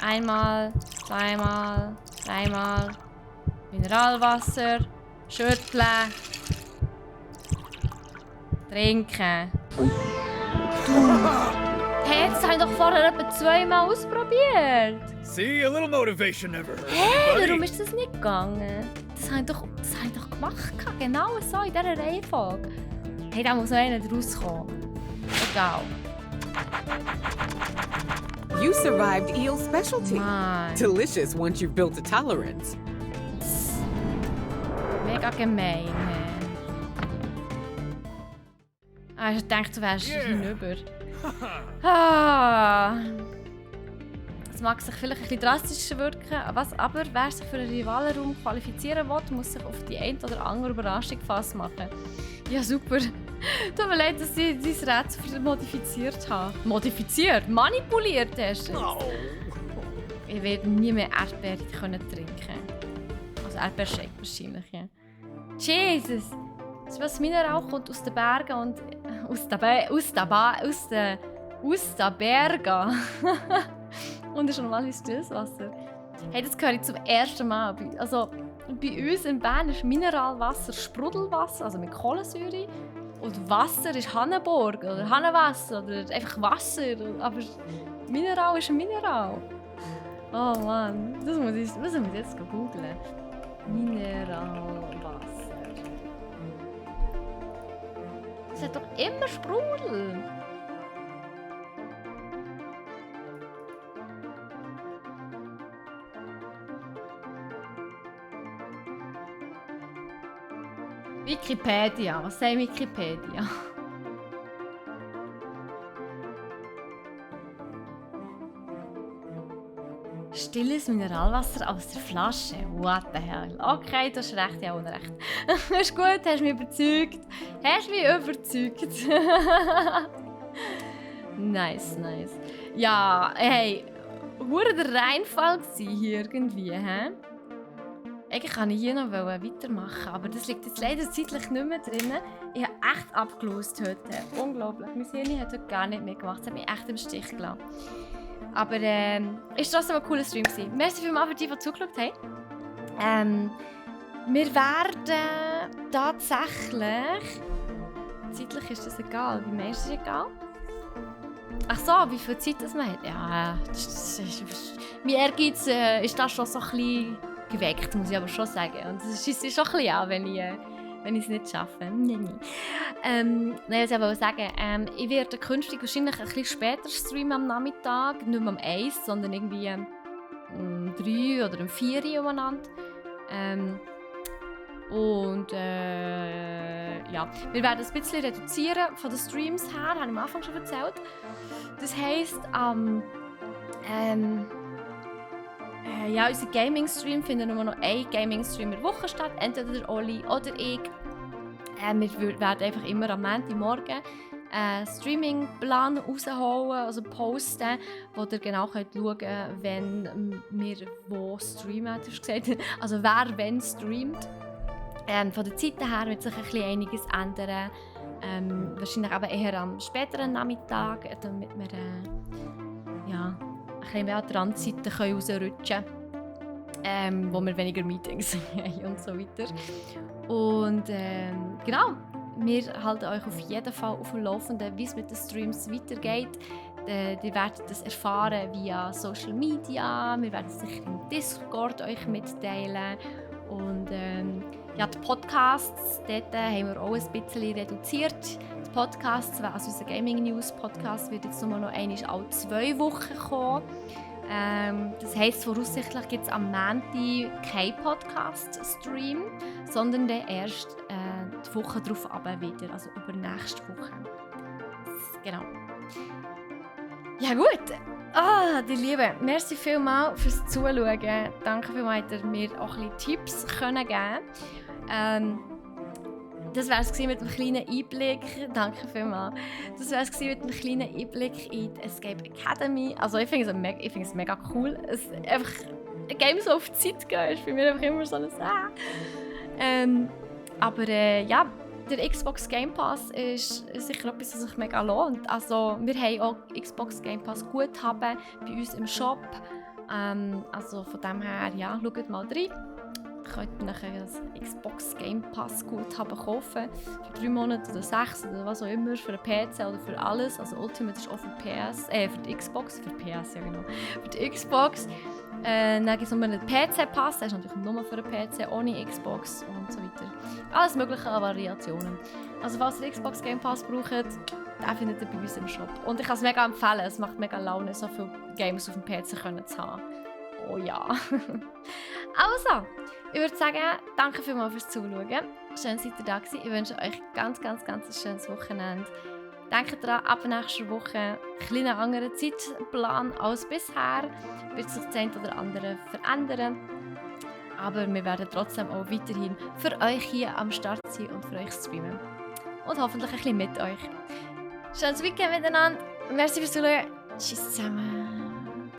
Einmal, zweimal, dreimal. Mineralwasser. Schütteln. Trinken. Hey, das habe ich doch vorher etwa 2-mal ausprobiert. See, a little motivation never hurt Hey, warum anybody. ist das nicht gegangen? Das habe ich doch gemacht. Genau so, in dieser Reihenfolge. Hey, da muss noch einer rauskommen. Egal. You survived Eel's specialty. Mann. Delicious once you've built a tolerance. Mega gemein. Ich dachte, du wärst hinüber. Es mag sich vielleicht ein bisschen drastischer wirken, aber wer sich für einen Rivalenraum qualifizieren will, muss sich auf die eine oder andere Überraschung gefasst machen. Ja, super. Tut mir leid, dass ich dein Rätsel modifiziert habe. Modifiziert? Manipuliert hast du es. Oh. Ich werde nie mehr Erdbeere trinken. Also Erdbeershake wahrscheinlich, ja. Jesus! Das Mineral kommt aus den Bergen und... Aus den Bergen. Und ist normalerweise stilles Wasser. Hey, das höre ich zum ersten Mal. Also, bei uns in Bern ist Mineralwasser Sprudelwasser, also mit Kohlensäure. Und Wasser ist Hannenburg oder Hannenwasser oder einfach Wasser. Aber Mineral ist ein Mineral. Oh Mann, das muss ich jetzt googeln. Mineralwasser. Das hat doch immer Sprudel. Wikipedia, was sagt Wikipedia? Stilles Mineralwasser aus der Flasche. What the hell? Okay, du hast recht, ja, Unrecht. Ist gut, hast mich überzeugt. Nice. Ja, hey, hure der Reinfall gsi hier irgendwie, hä? Eigentlich kann ich hier noch weitermachen, aber das liegt jetzt leider zeitlich nicht mehr drin. Ich habe echt abgelost heute. Unglaublich. Mein Hirn hat heute gar nicht mehr gemacht. Das hat mich echt im Stich gelassen. Aber ist trotzdem ein cooler Stream gewesen. Merci vielmals für die zugeschaut haben. Wir werden tatsächlich... Zeitlich ist das egal. Wie meinst du, ist egal? Ach so, wie viel Zeit das man hat? Ja, mein Ehrgeiz ist da schon so ein bisschen geweckt, muss ich aber schon sagen. Und es ist schon ein bisschen an, wenn ich es nicht schaffe. Nein, was ich wollte sagen, ich werde künftig wahrscheinlich ein bisschen später streamen am Nachmittag. Nicht mehr um 1, sondern irgendwie um 3 oder um 4 Uhr umeinander. Ja, wir werden es ein bisschen reduzieren von den Streams her, habe ich am Anfang schon erzählt. Das heisst, ja, unser Gaming-Stream findet nur noch ein Gaming-Stream in der Woche statt, entweder der Oli oder ich. Wir werden einfach immer am Montagmorgen einen Streaming-Plan rausholen, also posten, wo ihr genau könnt schauen könnt, wenn wir wo streamen, hast du gesagt. Also wer wenn streamt. Von der Zeit her wird sich ein bisschen einiges ändern. Wahrscheinlich aber eher am späteren Nachmittag, damit wir ja, ein bisschen mehr an die Randzeiten rausrutschen können. wo wir weniger Meetings haben und so weiter. Und genau, wir halten euch auf jeden Fall auf dem Laufenden, wie es mit den Streams weitergeht. Ihr werdet das erfahren via Social Media, wir werden es sicher im Discord euch mitteilen. Und ja, die Podcasts, dort haben wir auch ein bisschen reduziert. Die Podcasts, also unser Gaming News Podcast, wird jetzt nur noch einmal alle 2 Wochen kommen. Das heisst, voraussichtlich gibt es am Montag keinen Podcast-Stream, sondern dann erst die Woche darauf wieder, also übernächste Woche. Genau. Ja gut. Die Liebe, merci vielmals fürs Zuschauen. Danke vielmals, dass ihr mir auch ein bisschen Tipps geben können. Das war es mit einem kleinen Einblick. Danke vielmals. Das war es mit einem kleinen Einblick in die Escape Academy. Also ich finde es mega cool. Es einfach ein Game so auf die Zeit gehen ist für mich einfach immer so ein aber ja, der Xbox Game Pass ist sicher etwas, was sich mega lohnt. Also wir haben auch Xbox Game Pass Guthaben bei uns im Shop. Also von dem her, ja, schaut mal rein. Ihr könnt nachher ein Xbox Game Pass Guthaben kaufen. Für 3 Monate oder 6 oder was auch immer. Für einen PC oder für alles. Also Ultimate ist auch für für die Xbox. Für PS, ja genau. Für die Xbox. Dann gibt es noch einen PC-Pass. Der ist natürlich nur für einen PC, ohne Xbox und so weiter. Alles mögliche an Variationen. Also falls ihr Xbox Game Pass braucht, den findet ihr bei uns im Shop. Und ich kann es mega empfehlen. Es macht mega Laune, so viele Games auf dem PC zu haben. Oh ja. Also, ich würde sagen, danke vielmals fürs Zuschauen. Schön, seid ihr da gewesen. Ich wünsche euch ganz ein schönes Wochenende. Denkt daran, ab nächster Woche ein kleiner anderer Zeitplan als bisher. Wird sich das eine oder andere verändern. Aber wir werden trotzdem auch weiterhin für euch hier am Start sein und für euch streamen. Und hoffentlich ein bisschen mit euch. Schönes Weekend miteinander. Merci fürs Zuschauen. Tschüss zusammen.